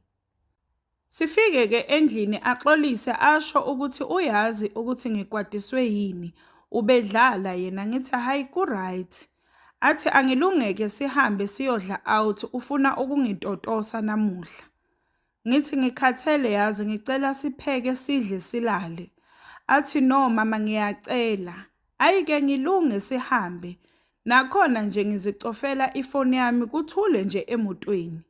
Sifike-ke endlini axolise asho ukuthi uyazi ukuthi ngikwatiswe yini, ubedlala yena ngithi hhayi ku-right. Athi angilungeke sihambe siyodla out ufuna ukungitotosa namuhla. Ngithi ngikhathele yazi ngicela sipheke sidle silale. Athi no mama ngiyacela. Ayi-ke ngilunge sihambe. Nakhona nje ngizicofela ifoni yami kuthule nje emotweni.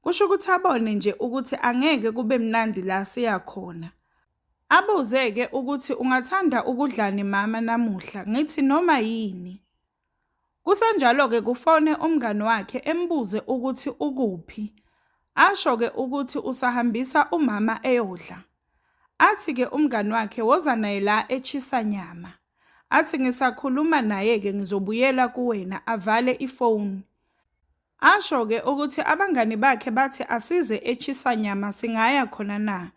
Kusho ukuthi abone nje ukuthi angeke kube mnandi la siya khona. Abuze-ke ukuthi ungathanda ukudlani mama namuhla, ngithi noma yini. Kusenjalo-ke kufone umngani wakhe embuze ukuthi ukuphi. Asho-ke ukuthi usahambisa umama eyodla. Athi-ke umngani wakhe woza naye la eTshisanyama. Athi ngisakhuluma naye-ke ngizobuyela kuwena avale ifoni. Asho-ke ukuthi abangani bakhe bathi asize eTshisanyama singaya khona na?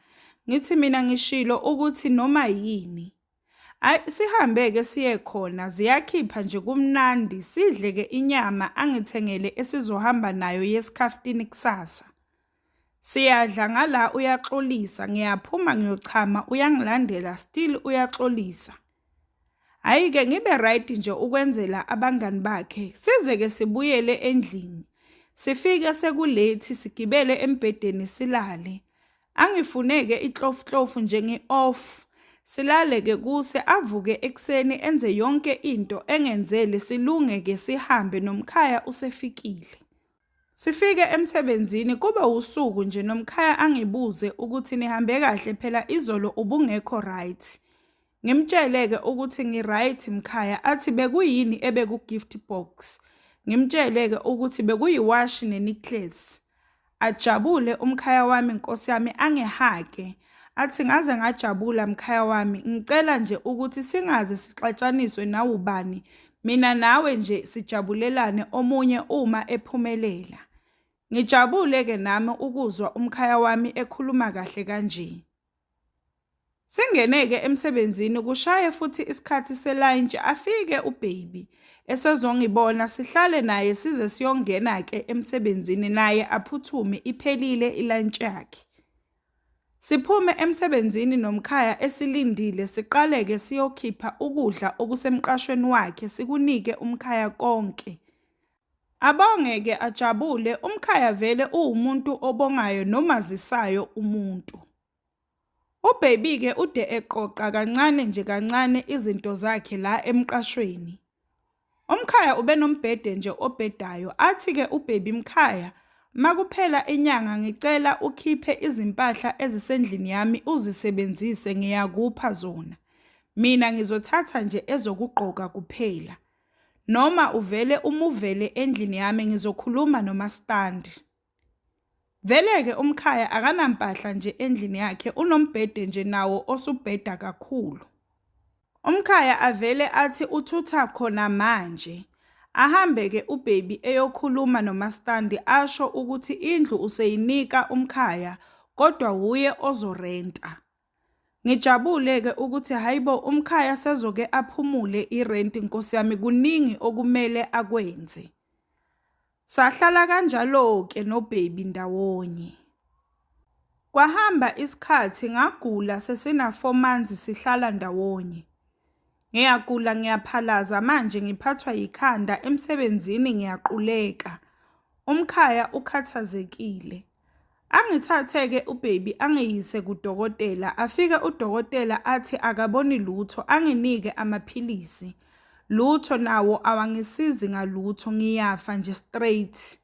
Ngithi mina ngishilo ukuthi noma yini. Ayi sihambe-ke siye khona ziyakhipha nje kumnandi sidle-ke inyama angithengele esizohamba nayo yesikhafutini kusasa. Siyadla ngala uyaxolisa ngiyaphuma ngiyochama uyangilandela still uyaxolisa. Hhayi-ke ngibe right nje ukwenzela abangani bakhe size-ke sibuyele endlini. Sifike sekulethi sigibele embhedeni silale. Angifuneke iklofuklofu nje ngi-off. Silale-ke kuse avuke ekuseni enze yonke into engenzele silunge-ke sihambe nomkhaya usefikile. Sifike emsebenzini kube wusuku nje nomkhaya angibuze ukuthi nihambe kahle phela izolo ubungekho right. Ngimtshele-ke ukuthi ngi-right mkhaya athi bekuyini ebeku-gift box. Ngimtshele-ke ukuthi bekuyiwashi ne-necklace. Ajabule umkhaya wami nkosi yami angihage. Athi ngaze ngajabula mkhaya wami ngicela nje ukuthi singaze sixatshaniswe nawubani mina nawe nje sijabulelane omunye uma ephumelela. Ngijabule-ke nami ukuzwa umkhaya wami ekhuluma kahle kanje. Singene-ke emsebenzini kushaye futhi isikhathi selayintshi afike uBaby esezongibona sihlale naye size siyongena-ke emsebenzini naye aphuthume iphelile ilantshi yakhe. Siphume emsebenzini nomkhaya esilindile siqale-ke siyokhipha ukudla okusemqashweni wakhe sikunike umkhaya konke. Abonge-ke ajabule umkhaya vele uwumuntu obongayo nomazisayo umuntu. UBaby-ke ude eqoqa kancane nje kancane izinto zakhe la emqashweni. Umkhaya ubenombhede nje obhedayo, athi-ke uBaby mkhaya, makuphela inyanga ngicela ukhiphe izimpahla ezisendlini yami uzisebenzise ngiyakupha zona. Mina ngizothatha nje ezokugqoka kuphela. Noma uvele umuvele endlini yami ngizokhuluma nomastandi. Vele-ke umkhaya akanampahla nje endlini yakhe unombhede nje nawo osubheda kakhulu. Umkhaya avele athi uthutha khona manje. Ahambe-ke uBaby eyokhuluma nomastandi asho ukuthi indlu useyinika umkhaya kodwa wuye ozorenta. Ngijabule-ke ukuthi hhayi bo umkhaya sezoke aphumule irenti nkosi yami kuningi okumele akwenze. Sahlala kanjalo-ke noBaby ndawonye. Kwahamba isikhathi ngagula sesina-4 months sihlala ndawonye. Ngiyagula ngiyaphalaza manje ngiphathwa yikhanda emsebenzini ngiyaquleka. Umkhaya ukhathazekile. Angithathe-ke uBaby angiyise kudokotela, afike udokotela athi akaboni lutho anginike amaphilisi. Lutho nawo awangisizi ngalutho ngiyafa nje straight.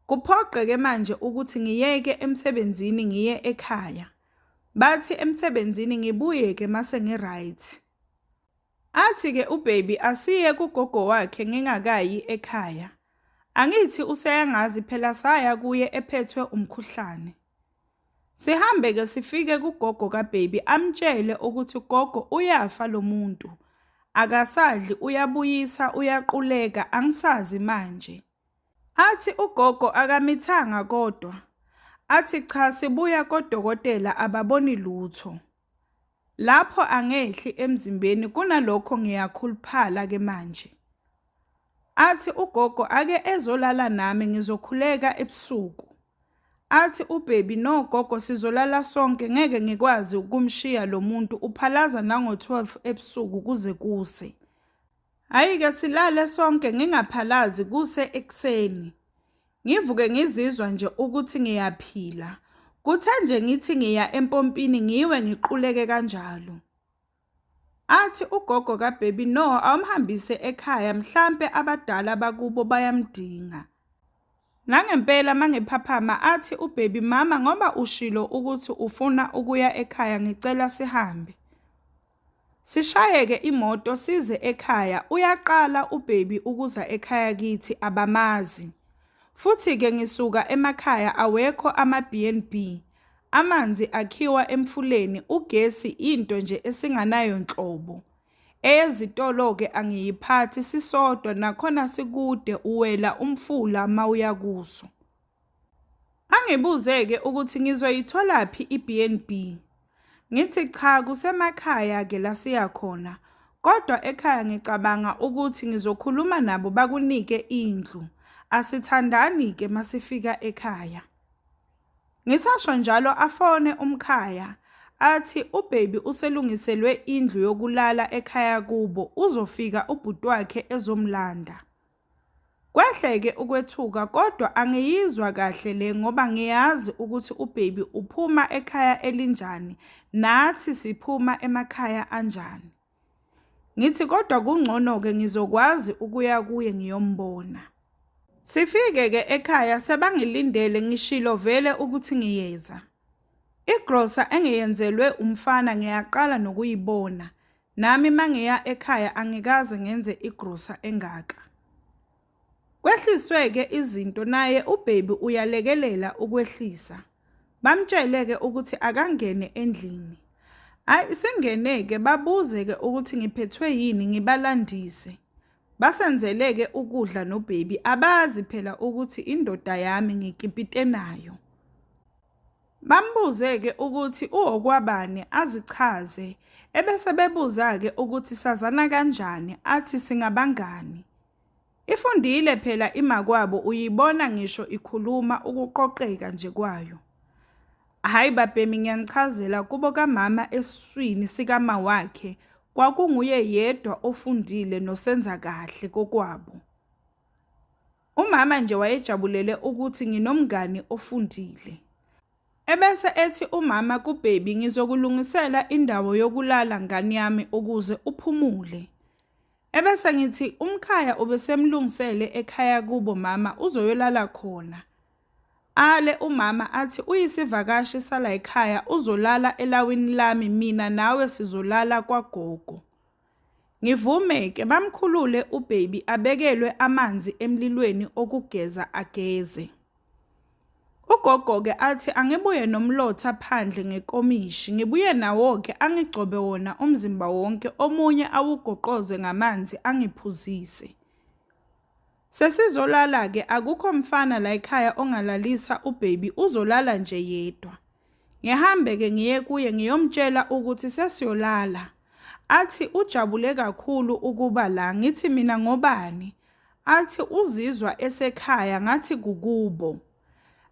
Kuphoqe-ke manje ukuthi ngiyeke emsebenzini ngiye ekhaya. Bathi emsebenzini ngibuye-ke mase ngi-right. Athi-ke uBaby asiye kugogo wakhe ngingakayi ekhaya. Angithi useyangazi phela saya kuye ephethwe umkhuhlane. Sihambe-ke sifike kugogo kaBaby amtshele ukuthi gogo uyafa lo muntu. Akasadli uyabuyisa uyaquleka angisazi manje. Athi ugogo akamithanga kodwa. Athi cha sibuya kodokotela ababoni lutho. Lapho angehli emzimbeni kunalokho ngiyakhuluphala ke manje. Athi ugogo ake ezolala nami ngizokhuleka ebusuku. Athi uBaby no gogo sizolala sonke ngeke ngikwazi ukumshiya lo muntu uphalaza nango-12 ebusuku kuze kuse. Hhayi-ke silale sonke ngingaphalazi kuse ekuseni. Ngivuke ngizizwa nje ukuthi ngiyaphila. Kuthe nje ngithi ngiya empompini ngiwe ngiquleke kanjalo. Athi ugogo kaBaby no awumhambise ekhaya mhlampe abadala bakubo bayamdinga. Nangempela mangiphaphama athi uBaby mama ngoba ushilo ukuthi ufuna ukuya ekhaya ngicela sihambe. Sishayeke imoto size ekhaya uyaqala uBaby ukuza ekhaya kithi abamazi. Futhi-ke ngisuka emakhaya awekho ama-BNB. Amanzi akhiwa emfuleni, ugesi into nje esinganayo nhlobo. Eyezitolo-ke angiyiphathi sisodwa nakhona sikude uwela umfula mawuya kuso. Angibuze-ke ukuthi ngizoyitholaphi i-BnB. Ngithi cha kusemakhaya-ke la siya khona, kodwa ekhaya ngicabanga ukuthi ngizokhuluma nabo bakunike indlu. Asithandani-ke masifika ekhaya. Ngisasho njalo afone umkhaya athi ubaby uselungiselwe indlu yokulala ekhaya kubo, uzofika ubhuti wakhe ezomlanda. Kwehle-ke ukwethuka kodwa angiyizwa kahle le ngoba ngiyazi ukuthi ubaby uphuma ekhaya elinjani, nathi siphuma emakhaya anjani. Ngithi kodwa kungcono-ke ngizokwazi ukuya kuye ngiyombona. Sifike-ke ekhaya sebangilindele ngishilo vele ukuthi ngiyeza. Igrosa engiyenzelwe umfana ngiyaqala nokuyibona. Nami mangiya ekhaya angikaze ngenze igrosa engaka. Kwehliswe-ke izinto naye ubaby uyalekelela ukwehlisa. Bamtshele-ke ukuthi akangene endlini. Ayi singene-ke babuze-ke ukuthi ngiphethwe yini ngibalandise. Basenzele-ke ukudla nobaby abazi phela ukuthi indoda yami ngikipite nayo. Bambuze-ke ukuthi uwokwabani azichaze, ebese bebuza-ke ukuthi sazana kanjani athi singabangani. Ifundile phela imakwabo uyibona ngisho ikhuluma ukuqoqeka nje kwayo. Hhayi babhemi ngiyanichazela kubo kamama esiswini sikama wakhe kwakunguye yedwa ofundile nosenza kahle kokwabo. Umama nje wayejabulele ukuthi nginomngani ofundile. Ebese ethi umama kubaby ngizokulungisela indawo yokulala ngane yami ukuze uphumule. Ebese ngithi umkhaya ubesemlungisele ekhaya kubo mama uzoyolala khona. Ale umama athi uyisivakashi sala ekhaya uzolala elawini lami mina nawe sizolala kwagogo. Ngivume-ke bamkhulule ubaby abekelwe amanzi emlilweni okugeza ageze. Ugogo-ke athi angibuye nomlotha phandle ngekomishi, ngibuye nawo-ke angigcobe wona umzimba wonke omunye awugoqoze ngamanzi angiphuzise. Sesizolala-ke akukho mfana la ekhaya ongalalisa ubaby uzolala nje yedwa. Ngihambe-ke ngiye kuye ngiyomtshela ukuthi sesiyolala. Athi ujabule kakhulu ukuba la, ngithi mina ngobani? Athi uzizwa esekhaya ngathi kukubo.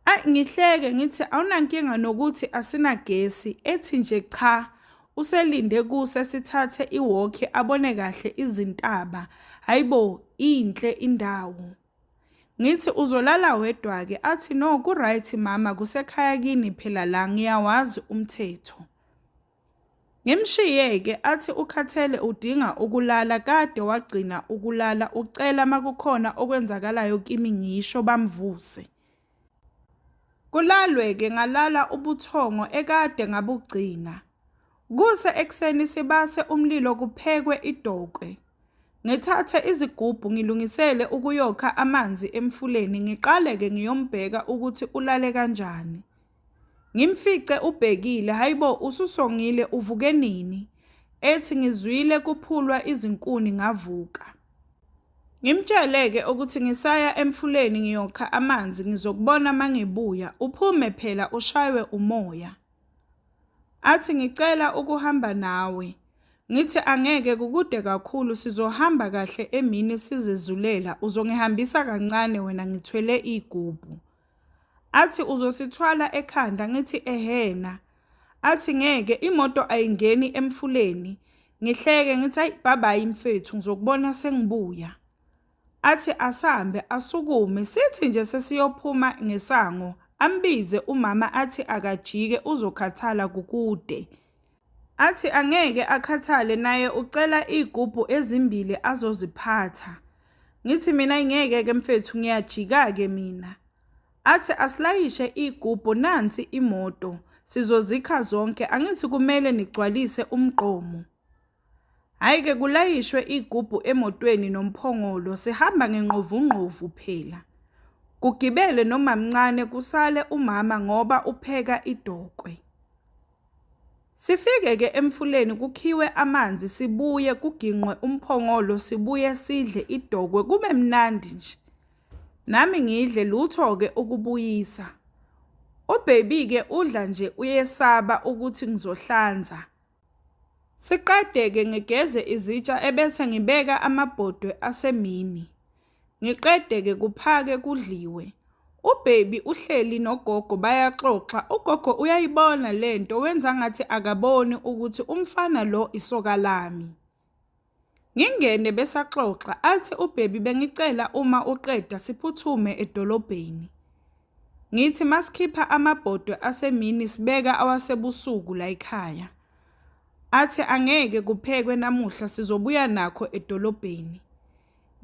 Ayi ngihleke ngithi awunankinga nokuthi asinagesi, ethi nje cha uselinde kuse sithathe iwalk abone kahle izintaba. Hayibo inhle indawo. Ngithi uzolala wedwa-ke athi no ku-right mama kusekhaya kini phela la ngiyawazi umthetho. Ngimshiye-ke athi ukhathele udinga ukulala kade wagcina ukulala ucela makukhona okwenzakalayo kimi ngisho bamvuse. Kulalwe-ke ngalala ubuthongo ekade ngabugcina. Kuse ekuseni sibase umlilo kuphekwe idokwe. Ngithathe izigubhu ngilungisele ukuyokha amanzi emfuleni ngiqale-ke ngiyombheka ukuthi ulale kanjani. Ngimfice ubhekile, hayibo ususongile uvuke nini? Ethi ngizwile kuphulwa izinkuni ngavuka. Ngimtshele-ke ukuthi ngisaya emfuleni ngiyokha amanzi ngizokubona mangibuya, uphume phela ushaywe umoya. Athi ngicela ukuhamba nawe. Ngithi angeke kukude kakhulu sizohamba kahle emini sizezulela uzongihambisa kancane wena ngithwele igubhu. Athi uzosithwala ekhanda ngithi ehena. Athi ngeke imoto ayingeni emfuleni. Ngihleke ngithi ayi bye-bye mfethu ngizokubona sengibuya. Athi asambe asukume sithi nje sesiyophuma ngesango ambize umama athi akajike uzokhathala kukude. Athi angeke akhathale naye ucela iy'gubhu ezimbili azoziphatha. Ngithi mina ngeke-ke mfethu ngiyajika-ke mina. Athi asilayishe iy'gubhu nansi imoto sizozikha zonke angithi kumele nigcwalise umgqomo. Hhayi-ke kulayishwe iy'gubhu emotweni nomphongolo sihamba ngenqovunqovu phela. Kugibele nomamncane kusale umama ngoba upheka idokwe. Sifike-ke emfuleni kukhiwe amanzi sibuye kuginqwe umphongolo sibuye sidle idokwe kube mnandi nje. Nami ngidle lutho-ke ukubuyisa. Ubaby-ke udla nje uyesaba ukuthi ngizohlanza. Siqede-ke ngigeze izitsha ebese ngibeka amabhodwe asemini. Ngiqede-ke kuphake kudliwe. Ubaby uhleli nogogo bayaxoxa, ugogo uyayibona lento wenza ngathi akaboni ukuthi umfana lo isoka lami. Ngingene besaxoxa athi ubaby bengicela uma uqeda siphuthume edolobheni. Ngithi masikhipha amabhodwe asemini sibeka awasebusuku layikhaya. Athi angeke kuphekwe namuhla sizobuya nakho edolobheni.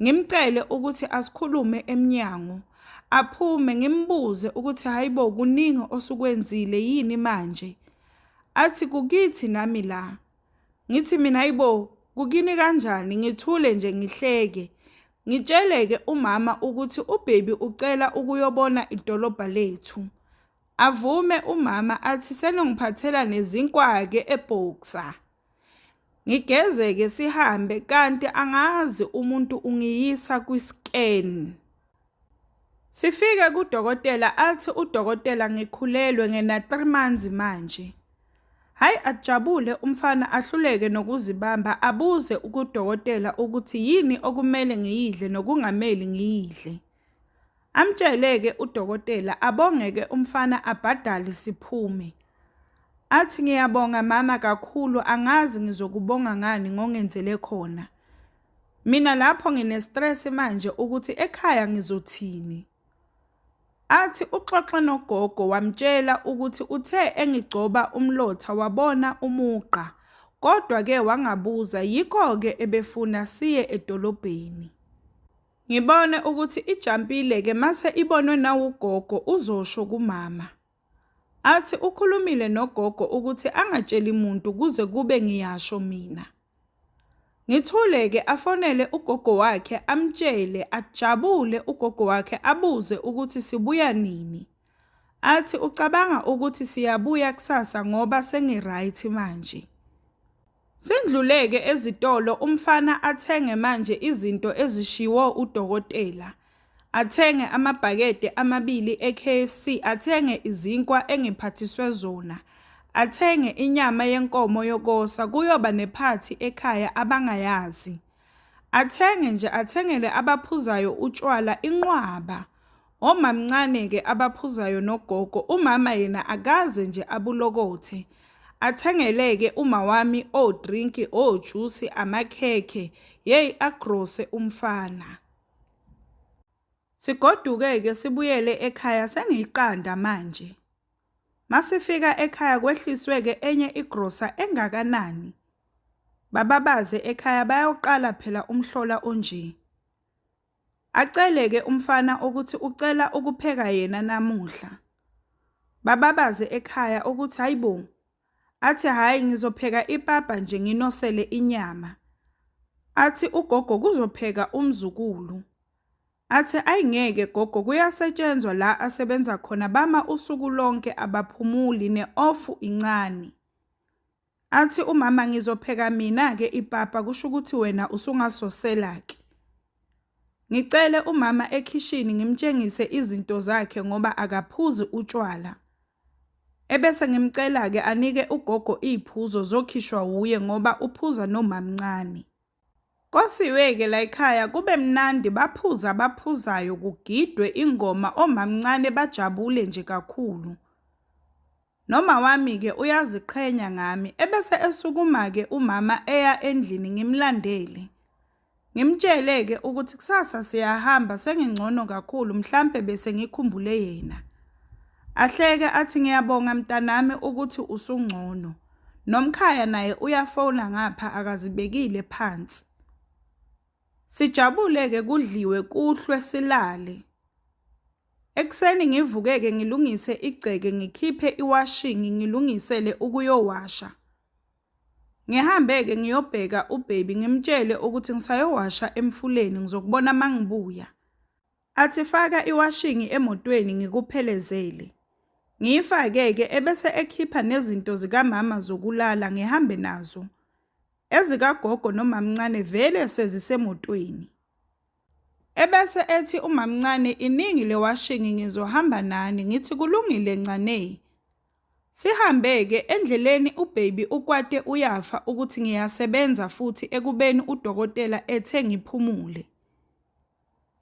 Ngimcele ukuthi asikhulume emnyango, aphume ngimbuze ukuthi hayibo kuningi osukwenzile yini manje. Athi kukithi nami la. Ngithi mina hayibo kukini kanjani ngithule nje ngihleke. Ngitshele-ke umama ukuthi ubaby ucela ukuyobona idolobha lethu. Avume umama athi senongiphathela nezinkwa-ke eBoxer. Ngigeze-ke sihambe kanti angazi umuntu ungiyisa kwi-scan. Sifike kudokotela athi udokotela ngikhulelwe ngena 3 months manje. Hayi ajabule umfana ahluleke nokuzibamba abuze kudokotela ukuthi yini okumele ngiyidle nokungameli ngiyidle. Amtshele-ke udokotela abonge-ke umfana abhadale siphume. Athi ngiyabonga mama kakhulu angazi ngizokubonga ngani ngongenzele khona. Mina lapho ngine-stress manje ukuthi ekhaya ngizothini. Athi uxoxe nogogo wamtshela ukuthi uthe engigcoba umlotha wabona umugqa kodwa-ke wangabuza yikho-ke ebefuna siye edolobheni. Ngibone ukuthi ijampile-ke mase ibonwe nawugogo uzosho kumama. Athi ukhulumile nogogo ukuthi angatsheli muntu kuze kube ngiyasho mina. Ngithule-ke afonele ugogo wakhe amtshele ajabule ugogo wakhe abuze ukuthi sibuya nini. Athi ucabanga ukuthi siyabuya kusasa ngoba sengi-right manje. Sindluleke ezitolo umfana athenge manje izinto ezishiwo udokotela. Athenge amabhakede amabili e-KFC, athenge izinkwa engiphathiswe zona. Athenge inyama yenkomo yokosa kuyoba nephathi ekhaya abangayazi. Athenge nje athengele abaphuzayo utshwala inqwaba. Omamncane-ke abaphuzayo nogogo, umama yena akaze nje abulokothe. Athengele-ke uma wami odrinki, ojusi, amakhekhe, yeyi agrose umfana. Sigoduke-ke sibuyele ekhaya sengiyiqanda manje. Masifika ekhaya kwehliswe-ke enye igrosa engakanani. Bababaze ekhaya bayawuqala phela umhlola onje. Acele-ke umfana ukuthi ucela ukupheka yena namuhla. Bababaze ekhaya ukuthi hayibo. Athi hhayi ngizopheka ipapa nje nginosele inyama. Athi ugogo kuzopheka umzukulu. Athi ayi ngeke gogo kuyasetshenzwa la asebenza khona bama usuku lonke abaphumuli ne-off incane. Athi umama ngizopheka mina-ke ipapa kusho ukuthi wena usungasosela-ke. Ngicele umama ekhishini ngimtshengise izinto zakhe ngoba akaphuzi utshwala. Ebese ngimcela-ke anike ugogo iy'phuzo zokhishwa wuye ngoba uphuza nomamncane. Kosiwe-ke layikhaya kube mnandi baphuza abaphuzayo kugidwe ingoma omamncane bajabule nje kakhulu. Noma wami-ke uyaziqhenya ngami ebese esukuma-ke umama eya endlini ngimlandele. Ngimtshele-ke ukuthi kusasa siyahamba sengingcono kakhulu mhlampe bese ngikhumbule yena. Ahleke athi ngiyabonga mntanami ukuthi usungcono. Nomkhaya naye uyafona ngapha akazibekile phansi. Sijabule-ke kudliwe kuhlwe silale. Ekuseni ngivuke-ke ngilungise igceke ngikhiphe iwashingi ngilungisele ukuyowasha. Ngihambe-ke ngiyobheka ubaby ngimtshele ukuthi ngisayowasha emfuleni ngizokubona mangibuya. Athi faka iwashingi emotweni ngikuphelezele. Ngiyifake-ke ebese ekhipha nezinto zikamama zokulala ngihambe nazo. Ezikagogo nomamncane vele sezisemotweni. Ebese ethi umamncane iningi le washingi ngizohamba nani, ngithi kulungile ncane. Sihambe-ke endleleni ubaby ukwate uyafa ukuthi ngiyasebenza futhi ekubeni udokotela ethe ngiphumule.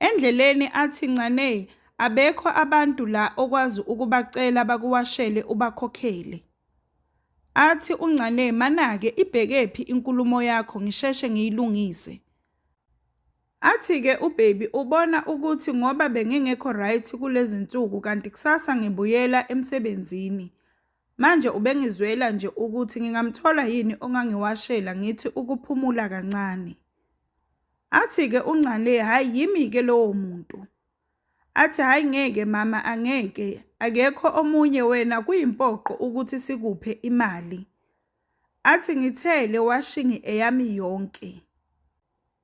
Endleleni athi ncane abekho abantu la okwazi ukubacela bakuwashele ubakhokhele. Athi uNcane manake ibhekephi inkulumo yakho ngisheshe ngiyilungise. Athi-ke ubaby ubona ukuthi ngoba bengingekho right kulezinsuku kanti kusasa ngibuyela emsebenzini. Manje ubengizwela nje ukuthi ngingamthola yini ongangiwashela ngithi ukuphumula kancane. Athi-ke uNcane hhayi yimi-ke lowo muntu. Athi hhayi ngeke mama angeke, akekho omunye wena kuyimpoqo ukuthi sikuphe imali. Athi ngithe le washingi eyami yonke.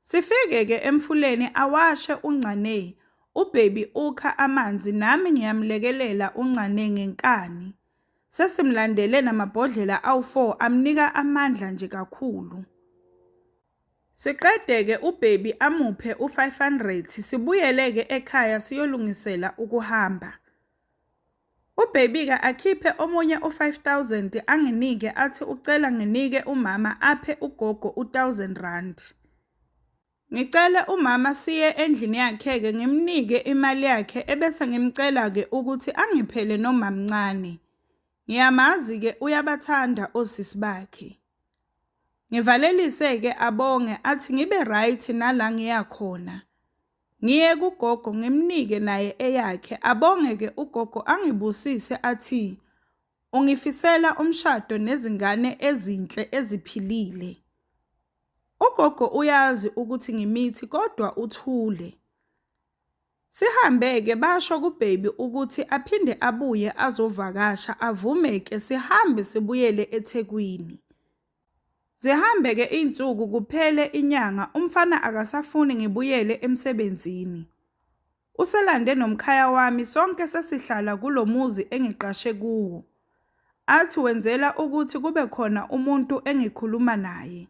Sifike-ke emfuleni awashe uNcane, ubaby ukha amanzi nami ngiyamlekelela uNcane ngenkani. Sesimlandele namabhodlela awu-4 amnika amandla nje kakhulu. Siqede-ke ubaby amuphe u-500 sibuyele-ke ekhaya siyolungisela ukuhamba. Ubaby-ke akhiphe omunye u-5000 anginike athi ucela nginike umama aphe ugogo u-1000 rand. Ngicele umama siye endlini yakhe-ke ngimnike imali yakhe ebese ngimcela-ke ukuthi angiphele nomamncane. Ngiyamazi-ke uyabathanda osisi bakhe. Ngivalelise-ke abonge athi ngibe right nala ngiya khona. Ngiye kugogo ngimnike naye eyakhe abonge-ke ugogo angibusise athi ungifisela umshado nezingane ezinhle eziphilile. Ugogo uyazi ukuthi ngimithi kodwa uthule. Sihambe-ke basho kubaby ukuthi aphinde abuye azovakasha avume-ke sihambe sibuyele eThekwini. Zihambe-ke iy'nsuku kuphele inyanga umfana akasafuni ngibuyele emsebenzini. Uselande nomkhaya wami sonke sesihlala kulo muzi engiqashe kuwo. Athi wenzela ukuthi kube khona umuntu engikhuluma naye.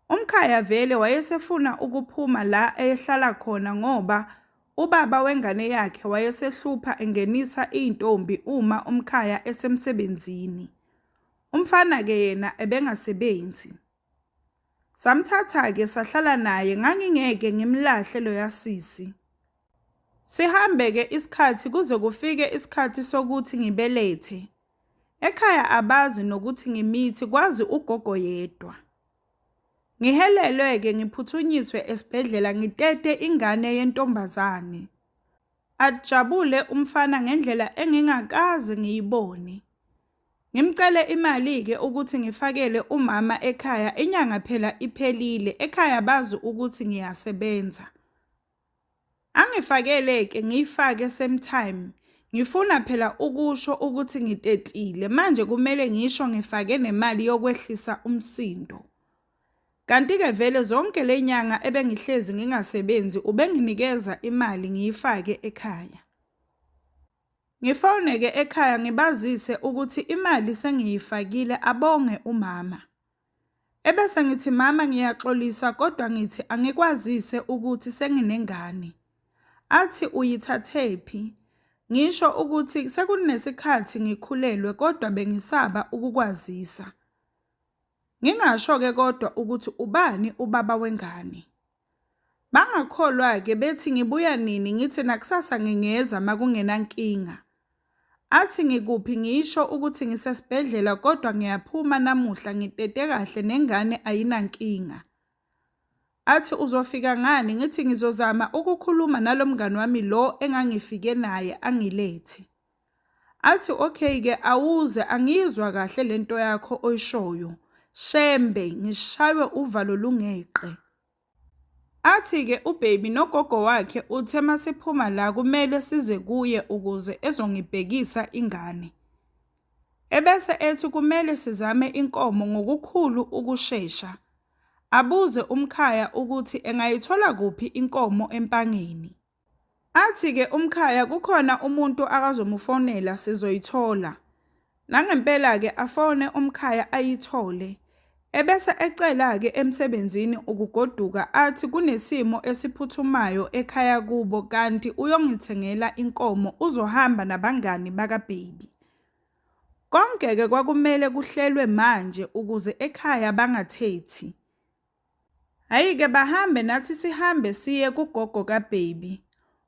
Umkhaya vele wayesefuna ukuphuma la eyehlala khona ngoba ubaba wengane yakhe wayesehlupha engenisa iy'ntombi uma umkhaya esemsebenzini. Umfana-ke yena ebengasebenzi. Samthatha-ke sahlala naye ngangingeke ngimlahle loya sisi. Sihambe-ke isikhathi kuze kufike isikhathi sokuthi ngibelethe. Ekhaya abazi nokuthi ngimithi kwazi ugogo yedwa. Ngihelelwe-ke ngiphuthunyiswe esibhedlela ngitete ingane yentombazane. Ajabule umfana ngendlela engingakaze ngiyibone. Ngimcele imali-ke ukuthi ngifakele umama ekhaya inyanga phela iphelile ekhaya bazi ukuthi ngiyasebenza. Angifakele-ke ngiyifake same time. Ngifuna phela ukusho ukuthi ngitetile manje kumele ngisho ngifake nemali yokwehlisa umsindo. Kanti-ke vele zonke le nyanga ebengihlezi ngingasebenzi ubenginikeza imali ngiyifake ekhaya. Ngifone-ke ekhaya ngibazise ukuthi imali sengiyifakile abonge umama. Ebese ngithi mama ngiyaxolisa kodwa ngithi angikwazise ukuthi senginengane. Athi uyithathephi? Ngisho ukuthi sekunesikhathi ngikhulelwe kodwa bengisaba ukukwazisa. Ngingasho-ke kodwa ukuthi ubani ubaba wengane. Bangakholwa-ke bethi ngibuya nini ngithi nakusasa ngingeza makungenankinga. Athi ngikuphi ngisho ukuthi ngisesibhedlela kodwa ngiyaphuma namuhla ngitete kahle nengane ayinankinga. Athi uzofika ngani ngithi ngizozama ukukhuluma nalo mngani wami lo engangifike naye angilethe. Athi okay-ke awuze angiyizwa kahle lento yakho oyishoyo. Shembe ngishaywe uvalo lungeqe. Athi-ke ubaby nogogo wakhe uthe masiphuma la kumele size kuye ukuze ezongibhekisa ingane. Ebese ethi kumele sizame inkomo ngokukhulu ukushesha. Abuze umkhaya ukuthi engayithola kuphi inkomo eMpangeni. Athi-ke umkhaya kukhona umuntu akazomufonela sizoyithola. Nangempela-ke afone umkhaya ayithole. Ebese ecela-ke emsebenzini ukugoduka athi kunesimo esiphuthumayo ekhaya kubo kanti uyongithengela inkomo uzohamba nabangani bakaBaby. Konke-ke kwakumele kuhlelwe manje ukuze ekhaya bangathethi. Hhayi-ke bahambe nathi sihambe siye kugogo kaBaby.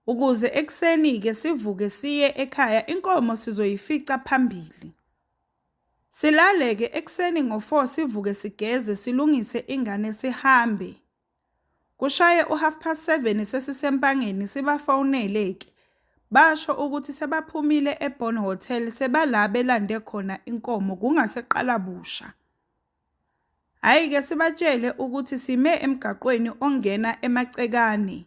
Ukuze ekuseni-ke sivuke siye ekhaya inkomo sizoyifica phambili. Silale-ke ekuseni ngo-4 sivuke sigeze silungise ingane sihambe. Kushaye u-7:30 sesiseMpangeni sibafonele-ke. Basho ukuthi sebaphumile eBorn Hotel sebala belande khona inkomo kungaseqala busha. Hhayi-ke sibatshele ukuthi sime emgaqweni ongena eMacekane.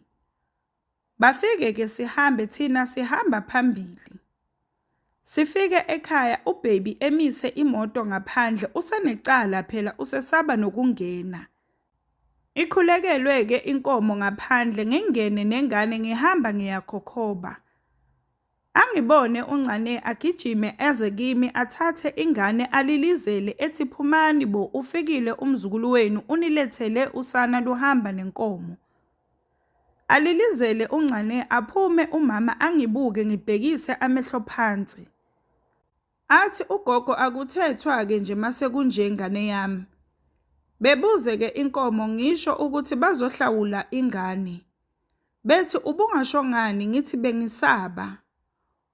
Bafike-ke sihambe thina sihamba phambili. Sifike ekhaya uBaby emise imoto ngaphandle usenecala phela usesaba nokungena. Ikhulekelwe-ke inkomo ngaphandle ngingene nengane ngihamba ngiyakhokhoba. Angibone uNgcane agijime eze kimi athathe ingane alilizele ethi phumani bo ufikile umzukulu wenu unilethele usana luhamba nenkomo. Alilizele uNgcane aphume umama angibuke ngibhekise amehlo phansi. Athi ugogo akuthethwa-ke nje masekunje ngane yami. Bebuze-ke inkomo ngisho ukuthi bazohlawula ingane. Bethi ubungasho ngani ngithi bengisaba.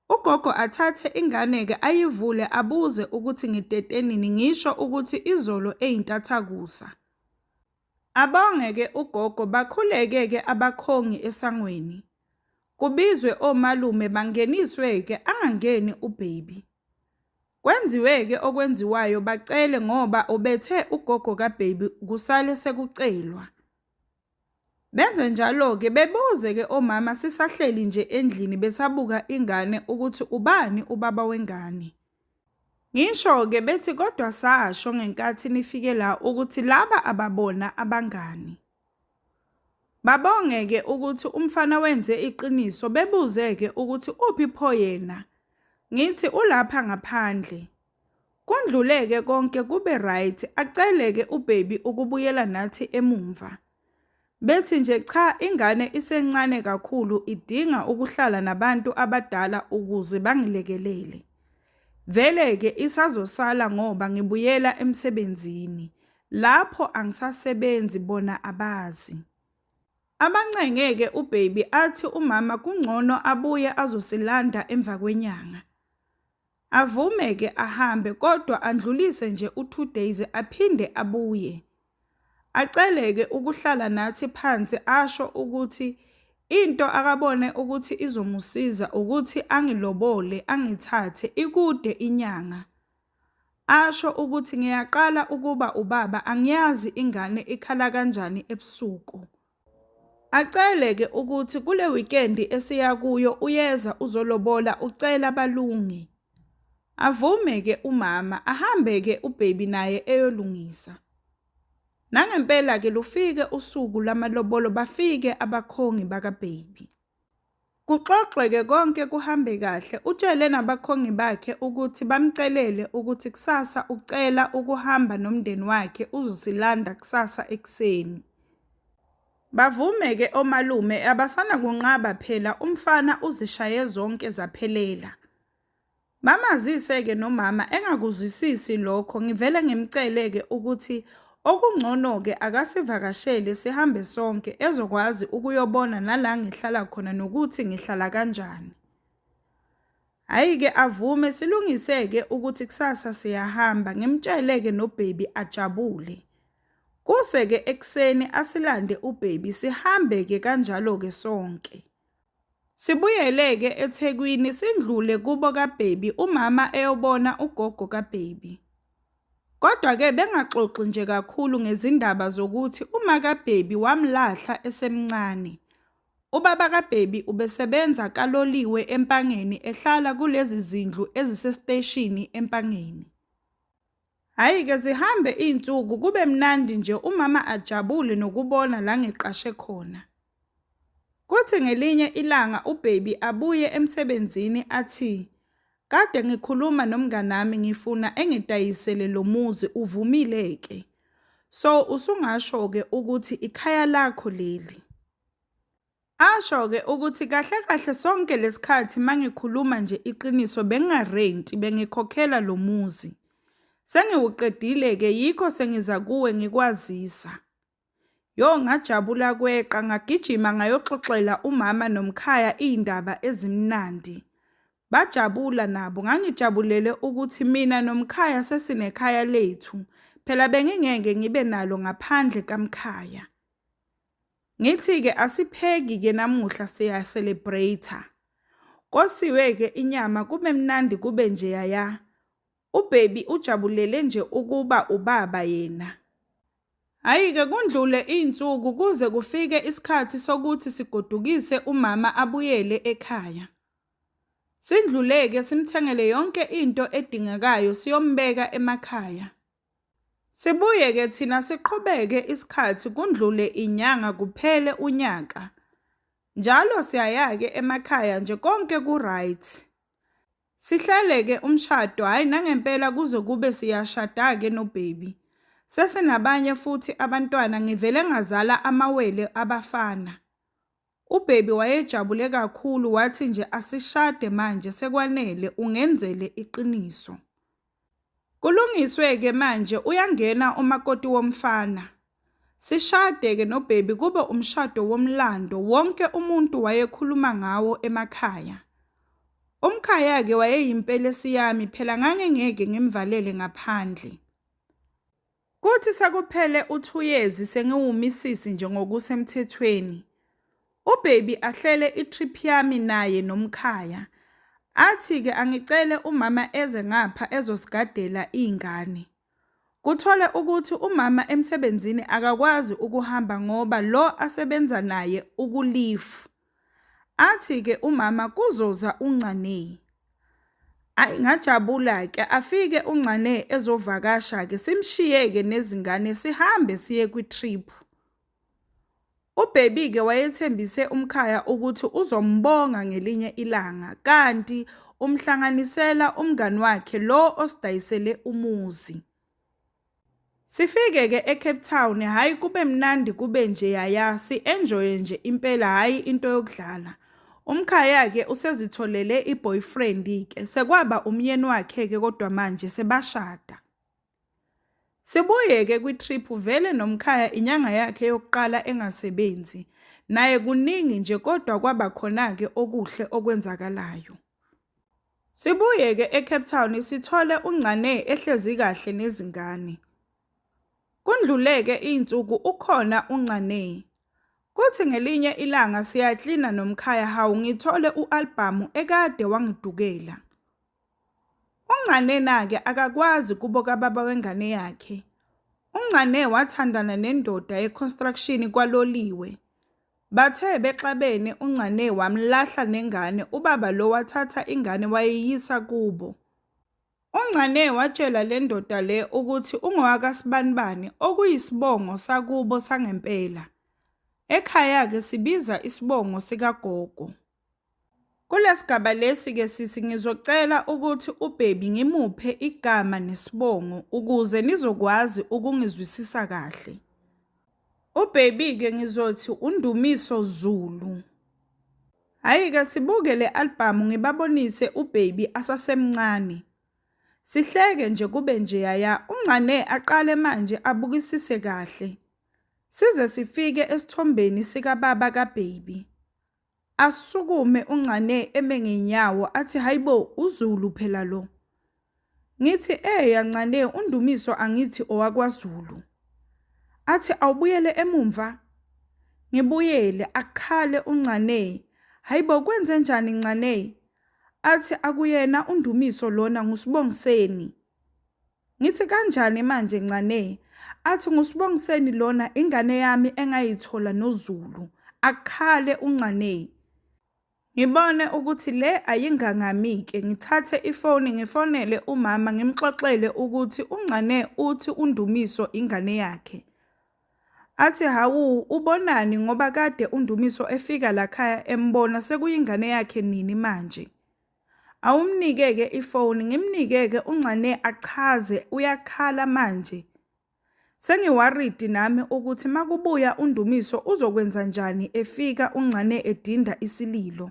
Ugogo athathe ingane-ke ayivule abuze ukuthi ngitete nini ngisho ukuthi izolo eyintathakusa. Abonge-ke ugogo bakhuleke-ke abakhongi esangweni. Kubizwe omalume bangeniswe-ke angangeni uBaby. Kwenziwe-ke okwenziwayo bacele ngoba ubethe ugogo kaBaby kusale sekucelwa. Benze njalo-ke bebuze-ke omama sisahleli nje endlini besabuka ingane ukuthi ubani ubaba wengane. Ngisho-ke bethi kodwa sasho ngenkathi nifike la ukuthi laba ababona abangani. Babonge-ke ukuthi umfana wenze iqiniso bebuze-ke ukuthi uphi pho yena. Ngithi ulapha ngaphandle. Kundluleke konke kube right acele-ke uBaby ukubuyela nathi emumva. Bethi nje cha ingane isencane kakhulu idinga ukuhlala nabantu abadala ukuze bangilekelele. Vele-ke isazosala ngoba ngibuyela emsebenzini. Lapho angisasebenzi bona abazi. Abancenge-ke uBaby athi umama kungcono abuye azosilanda emva kwenyanga. Avume-ke ahambe kodwa andlulise nje u-2 days aphinde abuye. Acele-ke ukuhlala nathi phansi asho ukuthi into akabone ukuthi izomusiza ukuthi angilobole angithathe ikude inyanga. Asho ukuthi ngiyaqala ukuba ubaba angiyazi ingane ikhala kanjani ebusuku. Acele-ke ukuthi kule wikendi esiya kuyo uyeza uzolobola ucela balunge. Avume-ke umama ahambe-ke uBaby naye eyolungisa. Nangempela-ke lufike usuku lwamalobolo bafike abakhongi bakaBaby. Kuxoxwe-ke konke kuhambe kahle utshele nabakhongi bakhe ukuthi bamcelele ukuthi kusasa ucela ukuhamba nomndeni wakhe uzosilanda kusasa ekuseni. Bavume-ke omalume abasanakunqaba phela umfana uzishaye zonke zaphelela. Bamazise-ke nomama engakuzwisisi lokho ngivele ngimcele-ke ukuthi okungcono-ke akasivakashele sihambe sonke ezokwazi ukuyobona nala ngihlala khona nokuthi ngihlala kanjani. Hhayi-ke avume silungise-ke ukuthi kusasa siyahamba ngimtshele-ke noBaby ajabule. Kuse-ke ekuseni asilande uBaby sihambe-ke kanjalo-ke sonke. Sibuyele-ke eThekwini sindlule kubo kaBaby umama eyobona ugogo kaBaby. Kodwa-ke bengaxoxi nje kakhulu ngezindaba zokuthi uma kaBaby wamlahla esemncane. Ubaba kaBaby ubesebenza kaloliwe eMpangeni ehlala kulezi zindlu ezisesiteshini eMpangeni. Hhayi-ke zihambe iy'nsuku kube mnandi nje umama ajabule nokubona la ngiqashe khona. Kuthi ngelinye ilanga uBaby abuye emsebenzini athi, kade ngikhuluma nomnganami ngifuna engidayisele lo muzi uvumile-ke. So usungasho-ke ukuthi ikhaya lakho leli. Asho-ke ukuthi kahle kahle sonke lesikhathi mangikhuluma nje iqiniso bengingarenti bengikhokhela lo muzi. Sengiwuqedile-ke yikho sengiza kuwe ngikwazisa. Yo ngajabula kweqa ngagijima ngayoxoxela umama nomkhaya iy'ndaba ezimnandi. Bajabula nabo, ngangijabulele ukuthi mina nomkhaya sesinekhaya lethu. Phela bengingeke ngibe nalo ngaphandle kamkhaya. Ngithi-ke asipheki-ke namuhla siya-celebrate-a. Kosiwe-ke inyama kube mnandi kube njeyaya. UBaby ujabulele nje ukuba ubaba yena. Hhayi-ke kundlule iy'nsuku kuze kufike isikhathi sokuthi sigodukise umama abuyele ekhaya. Sindlule-ke simthengele yonke into edingekayo siyombeka emakhaya. Sibuye-ke thina siqhubeke isikhathi kundlule inyanga kuphele unyaka. Njalo siyaya-ke emakhaya nje konke ku-right. Sihlele-ke umshado hhayi nangempela kuze kube siyashada-ke noBaby. Sesinabanye futhi abantwana ngivele ngazala amawele abafana. UBaby wayejabule kakhulu wathi nje asishade manje sekwanele ungenzele iqiniso. Kulungiswe-ke manje uyangena umakoti womfana. Sishade-ke noBaby kube umshado womlando wonke umuntu wayekhuluma ngawo emakhaya. Umkhaya-ke wayeyimpelesi yami phela ngangingeke ngimvalele ngaphandle. Kuthi sekuphele uthuyezi sengiwumisisi nje ngokusemthethweni. UBaby ahlele i-trip yami naye nomkhaya. Athi-ke angicele umama eze ngapha ezosigadela iy'ngane. Kuthole ukuthi umama emsebenzini akakwazi ukuhamba ngoba lo asebenza naye uku-leave. Athi-ke umama kuzoza uNgcanei. Ayi ngajabula-ke afike uNgcane ezovakasha-ke simshiye-ke nezingane sihambe siye kwi-trip. UBaby-ke wayethembise umkhaya ukuthi uzombonga ngelinye ilanga kanti umhlanganisela umngani wakhe lo osidayisele umuzi. Sifike-ke eCape Town hhayi kube mnandi kube njeyaya si-enjoye nje impela hhayi into yokudlala. Umkhaya-ke usezitholele i-boyfriend-ke sekwaba umyeni wakhe-ke kodwa manje sebashada. Sibuye-ke kwi-trip vele nomkhaya inyanga yakhe yokuqala engasebenzi. Naye kuningi nje kodwa kwaba khona-ke okuhle okwenzakalayo. Sibuye-ke eCape Town sithole uNgcane ehlezi kahle nezingane. Kundlule-ke iy'nsuku ukhona uNgcane. Kuthi ngelinye ilanga siyaklina nomkhaya hawu ngithole u-albhamu ekade wangidukela. UNgcanena-ke akakwazi kubo kababa wengane yakhe. UNgcane wathandana nendoda ye-construction kwaloliwe. Bathe bexabene uNgcane wamlahla nengane ubaba lo wathatha ingane wayiyisa kubo. UNgcane watshela le ndoda le ukuthi ungowakasibanibani okuyisibongo sakubo sangempela. Ekhaya-ke sibiza isibongo sikagogo. Kulesigaba lesi-ke sisi ngizocela ukuthi uBaby ngimuphe igama nesibongo ukuze nizokwazi ukungizwisisa kahle. UBaby-ke ngizothi uNdumiso Zulu. Hhayi-ke sibuke le albhamu ngibabonise uBaby asasemncane. Sihleke nje kube njeyaya, uNgcane aqale manje abukisise kahle. Size sifike esithombeni sikababa kaBaby. Asukume uNgcane eme ngenyawo athi hayibo uZulu phela lo. Ngithi eya Ncane uNdumiso angithi owakwaZulu. Athi awubuyele emumva. Ngibuyele akhale uNgcane. Hayibo kwenze njani Ncane? Athi akuyena uNdumiso lona nguSibongiseni. Ngithi kanjani manje Ncane? Athi nguSibongiseni lona ingane yami engayithola noZulu. Akhale uNgcane. Ngibone ukuthi le ayingangami-ke ngithathe ifoni ngifonele umama ngimxoxele ukuthi uNgcane uthi uNdumiso ingane yakhe. Athi hawu ubonani ngoba kade uNdumiso efika lakhaya embona sekuyingane yakhe nini manje. Awumnike-ke ifoni, ngimnike-ke uNgcane achaze uyakhala manje. Sengiwaridi nami ukuthi makubuya uNdumiso uzokwenzanjani efika uNgcane edinda isililo.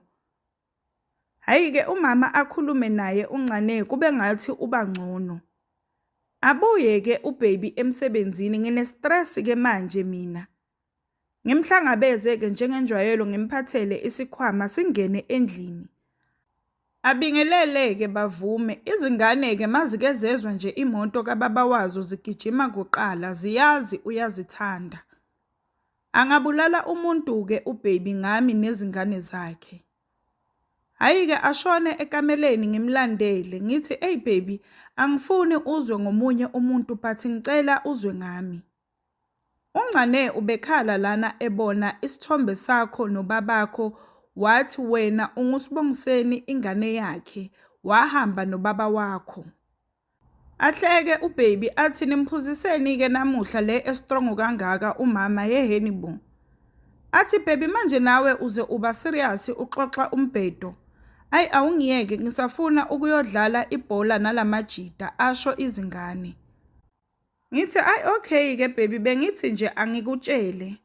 Hhayi-ke umama akhulume naye uNgcane kube ngathi uba ngcono. Abuye-ke uBaby emsebenzini ngine-stress-ke manje mina. Ngimhlangabeze-ke njengenjwayelo ngimphathele isikhwama singene endlini. Abingelele-ke bavume. Izingane-ke mazike zezwa nje imoto kababa wazo zigijima kuqala ziyazi uyazithanda. Angabulala umuntu-ke uBaby ngami nezingane zakhe. Hhayi-ke ashone ekameleni ngimlandele ngithi eyi baby angifuni uzwe ngomunye umuntu but ngicela uzwe ngami. UNgcane ubekhala lana ebona isithombe sakho nobabakho wathi wena unguSibongiseni ingane yakhe wahamba nobaba wakho. Ahleke ubaby athi nimphuziseni-ke namuhla le estrongo kangaka umama yehheni bo. Athi baby manje nawe uze uba serious uxoxa umbhedo. Ayi awungiyeke ngisafuna ukuyodlala ibhola nalamajita asho izingane. Ngithi ayi okay ke baby bengithi nje angikutshele.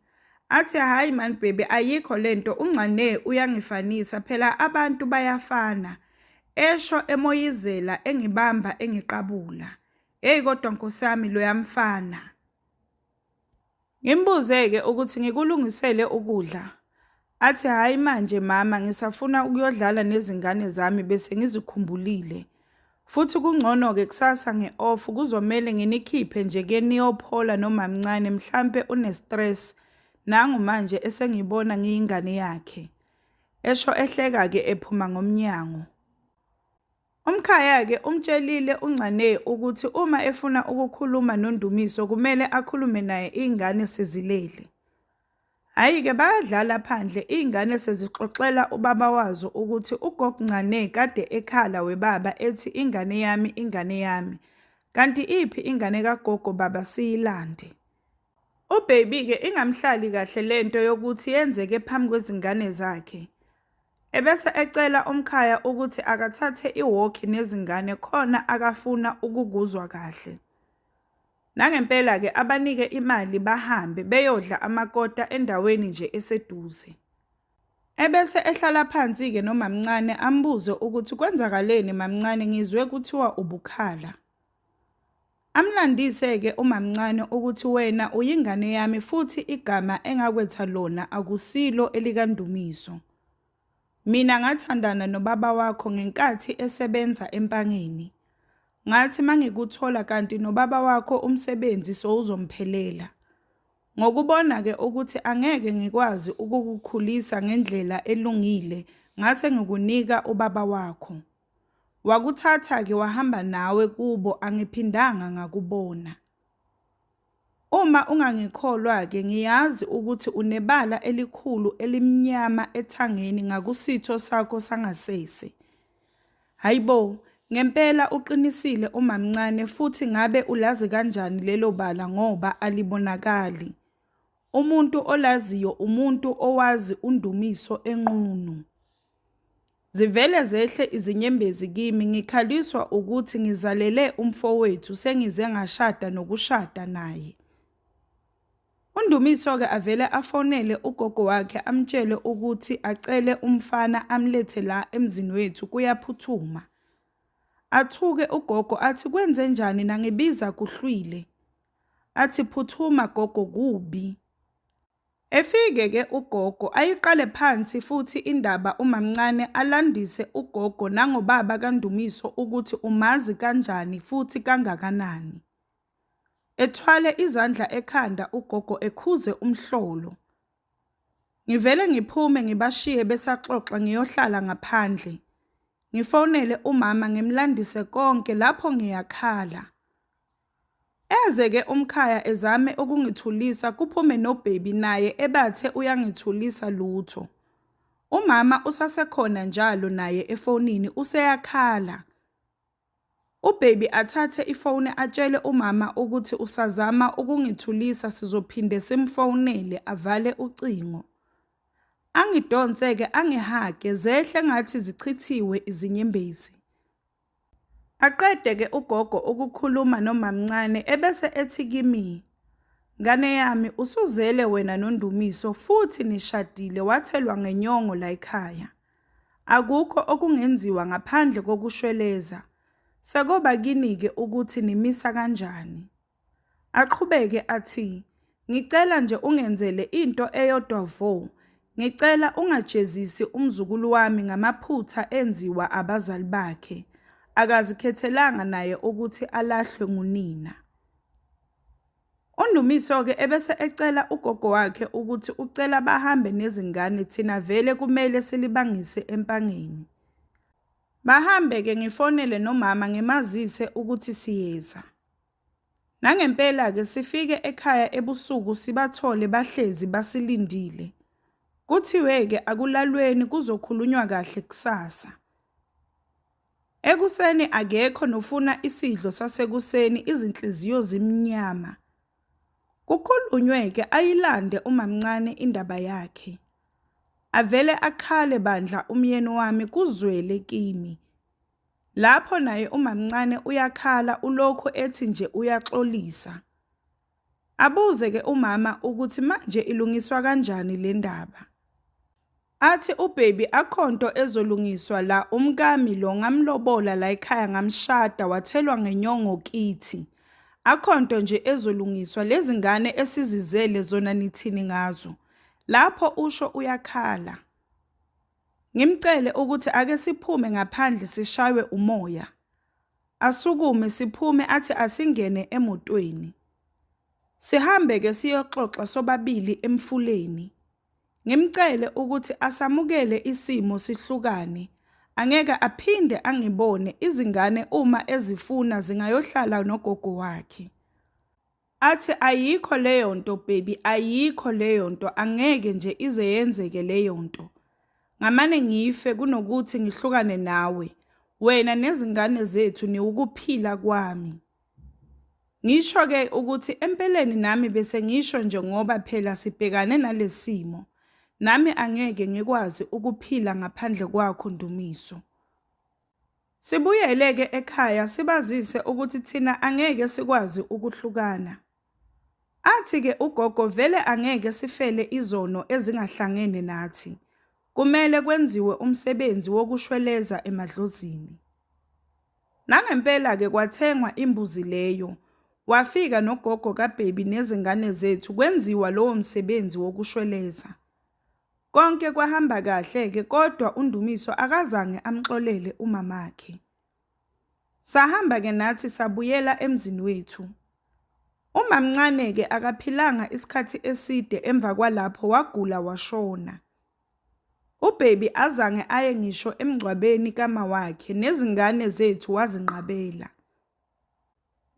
Athi hhayi man baby ayikho lento uNgcane uyangifanisa phela abantu bayafana. Esho emoyizela engibamba engiqabula. Hheyi kodwa nkosi yami loya mfana. Ngimbuze-ke ukuthi ngikulungisele ukudla. Athi hhayi manje mama ngisafuna ukuyodlala nezingane zami bese ngizikhumbulile. Futhi kungcono-ke kusasa nge-off kuzomele nginikhiphe nje ke niyophola nomamncane mhlampe une-stress nangu manje esengibona ngiyingane yakhe. Esho ehleka-ke ephuma ngomnyango. Umkhaya-ke umtshelile uNgcane ukuthi uma efuna ukukhuluma noNdumiso kumele akhulume naye iy'ngane sezilele. Hhayi-ke bayadlala phandle iy'ngane sezixoxela ubaba wazo ukuthi uGog Ncane kade ekhala webaba ethi ingane yami ingane yami. Kanti iphi ingane kagogo baba siyilande. UBaby-ke ingamhlali kahle lento yokuthi yenzeke phambi kwezingane zakhe. Ebese ecela umkhaya ukuthi akathathe iwokhi nezingane khona akafuna ukukuzwa kahle. Nangempela-ke abanike imali bahambe beyodla amakota endaweni nje eseduze. Ebese ehlala phansi-ke nomamncane ambuze ukuthi kwenzakaleni mamncane ngizwe kuthiwa ubukhala. Amlandise-ke umamncane ukuthi wena uyingane yami futhi igama engakwetha lona akusilo elikaNdumiso. Mina ngathandana nobaba wakho ngenkathi esebenza eMpangeni. Ngathi mangikuthola kanti nobaba wakho umsebenzi sowuzomphelela. Ngokubona-ke ukuthi angeke ngikwazi ukukukhulisa ngendlela elungile ngase ngikunika ubaba wakho. Wakuthatha-ke wahamba nawe kubo angiphindanga ngakubona. Uma ungangikholwa-ke ngiyazi ukuthi unebala elikhulu elimnyama ethangeni ngakusitho sakho sangasese. Hhayi bo, ngempela uqinisile umamncane futhi ngabe ulazi kanjani lelo bala ngoba alibonakali. Umuntu olaziyo umuntu owazi uNdumiso enqunu. Zivele zehle izinyembezi kimi ngikhaliswa ukuthi ngizalele umfowethu sengize ngashada nokushada naye. UNdumiso-ke avele afonele ugogo wakhe amtshele ukuthi acele umfana amlethe la emzini wethu kuyaphuthuma. Athuke ugogo athi kwenzenjani nangibiza kuhlwile. Athi phuthuma gogo kubi. Efike-ke ugogo ayiqale phansi futhi indaba umamncane alandise ugogo nangobaba kaNdumiso ukuthi umazi kanjani futhi kangakanani. Ethwale izandla ekhanda ugogo ekhuze umhlolo. Ngivele ngiphume ngibashiye besaxoxa ngiyohlala ngaphandle. Ngifonele umama ngimlandise konke lapho ngiyakhala. Eze-ke umkhaya ezame ukungithulisa kuphume noBaby naye ebathe uyangithulisa lutho. Umama usasekhona njalo naye efonini useyakhala. Ubaby athathe ifoni atshele umama ukuthi usazama ukungithulisa sizophinde simfonele avale ucingo. Angidonse-ke angihage zehle ngathi zichithiwe izinyembezi. Aqede-ke ugogo ukukhuluma nomamncane ebese ethi kimi, Ngane yami usuzele wena noNdumiso futhi nishadile wathelwa ngenyongo layikhaya. Akukho okungenziwa ngaphandle kokushweleza. Sekoba kini-ke ukuthi nimisa kanjani. Aqhubeke athi, Ngicela nje ungenzele into eyodwa vo, ngicela ungajezisi umzukulu wami ngamaphutha enziwa abazali bakhe. Akazikhethelanga naye ukuthi alahlwe ngunina. UNdumiso-ke ebese ecela ugogo wakhe ukuthi ucela bahambe nezingane thina vele kumele silibangise Empangeni. Bahambe-ke ngifonele nomama ngimazise ukuthi siyeza. Nangempela-ke sifike ekhaya ebusuku sibathole bahlezi basilindile. Kuthiwe-ke akulalweni kuzokhulunywa kahle kusasa. Ekuseni akekho nofuna isidlo sasekuseni izinhliziyo zimnyama. Kukhulunywe-ke ayilande umamncane indaba yakhe. Avele akhale bandla umyeni wami kuzwele kimi. Lapho naye umamncane uyakhala ulokhu ethi nje uyaxolisa. Abuze-ke umama ukuthi manje ilungiswa kanjani le ndaba. Athi ubaby akhonto ezolungiswa la umkami lo ngamlobola layikhaya ngamshada wathelwa ngenyongo kithi. Akhonto nje ezolungiswa lezingane esizizele zona nithini ngazo. Lapho usho uyakhala. Ngimcele ukuthi ake siphume ngaphandle sishaywe umoya. Asukume siphume athi asingene emotweni. Sihambe-ke siyoxoxa sobabili emfuleni. Ngimcele ukuthi asamukele isimo sihlukane. Angeke aphinde angibone, izingane uma ezifuna zingayohlala nogogo wakhe. Athi ayikho leyo nto baby, ayikho leyo nto, angeke nje ize yenzeke leyo nto. Ngamane ngife kunokuthi ngihlukane nawe. Wena nezingane zethu niwukuphila kwami. Ngisho-ke ukuthi empeleni nami bese ngisho nje ngoba phela sibhekane nalesimo. Nami angeke ngikwazi ukuphila ngaphandle kwakho Ndumiso. Sibuyele-ke ekhaya sibazise ukuthi thina angeke sikwazi ukuhlukana. Athi-ke ugogo vele angeke sifele izono ezingahlangene nathi. Kumele kwenziwe umsebenzi wokushweleza emadlozini. Nangempela-ke kwathengwa imbuzi leyo, wafika nogogo kaBaby nezingane zethu kwenziwa lowo msebenzi wokushweleza. Konke kwahamba kahle-ke kodwa uNdumiso akazange amxolele umamakhe. Sahamba-ke nathi sabuyela emzini wethu. Umamncane-ke akaphilanga isikhathi eside emva kwalapho wagula washona. Ubaby azange aye ngisho emngcwabeni kamawakhe nezingane zethu wazinqabela.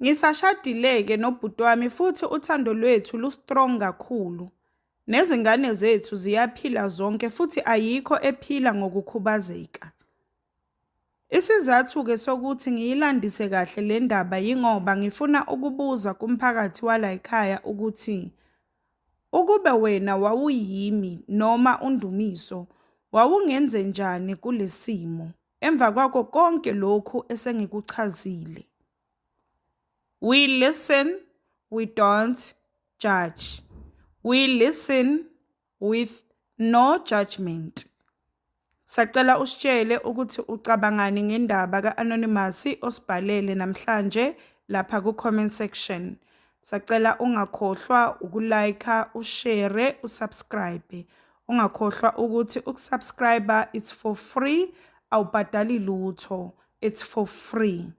Ngisashadile-ke nobhuti wami futhi uthando lwethu lu-strong kakhulu. Nezingane zethu ziyaphila zonke futhi ayikho ephila ngokukhubazeka. Isizathu-ke sokuthi ngiyilandise kahle le ndaba yingoba ngifuna ukubuza kumphakathi walayikhaya ukuthi ukube wena wawuyimi noma uNdumiso wawungenzenjani kule simo emva kwakho konke lokhu esengikuchazile. We listen, we don't judge. We listen with no judgment. Sacela usitshele ukuthi ucabangani ngendaba ka-Anonymous osibhalele namhlanje lapha ku-comment section. Sacela ungakhohlwa uku-like, ushare, usubscribe. Ungakhohlwa ukuthi ukusubscribe it's for free, awubhadali lutho. It's for free.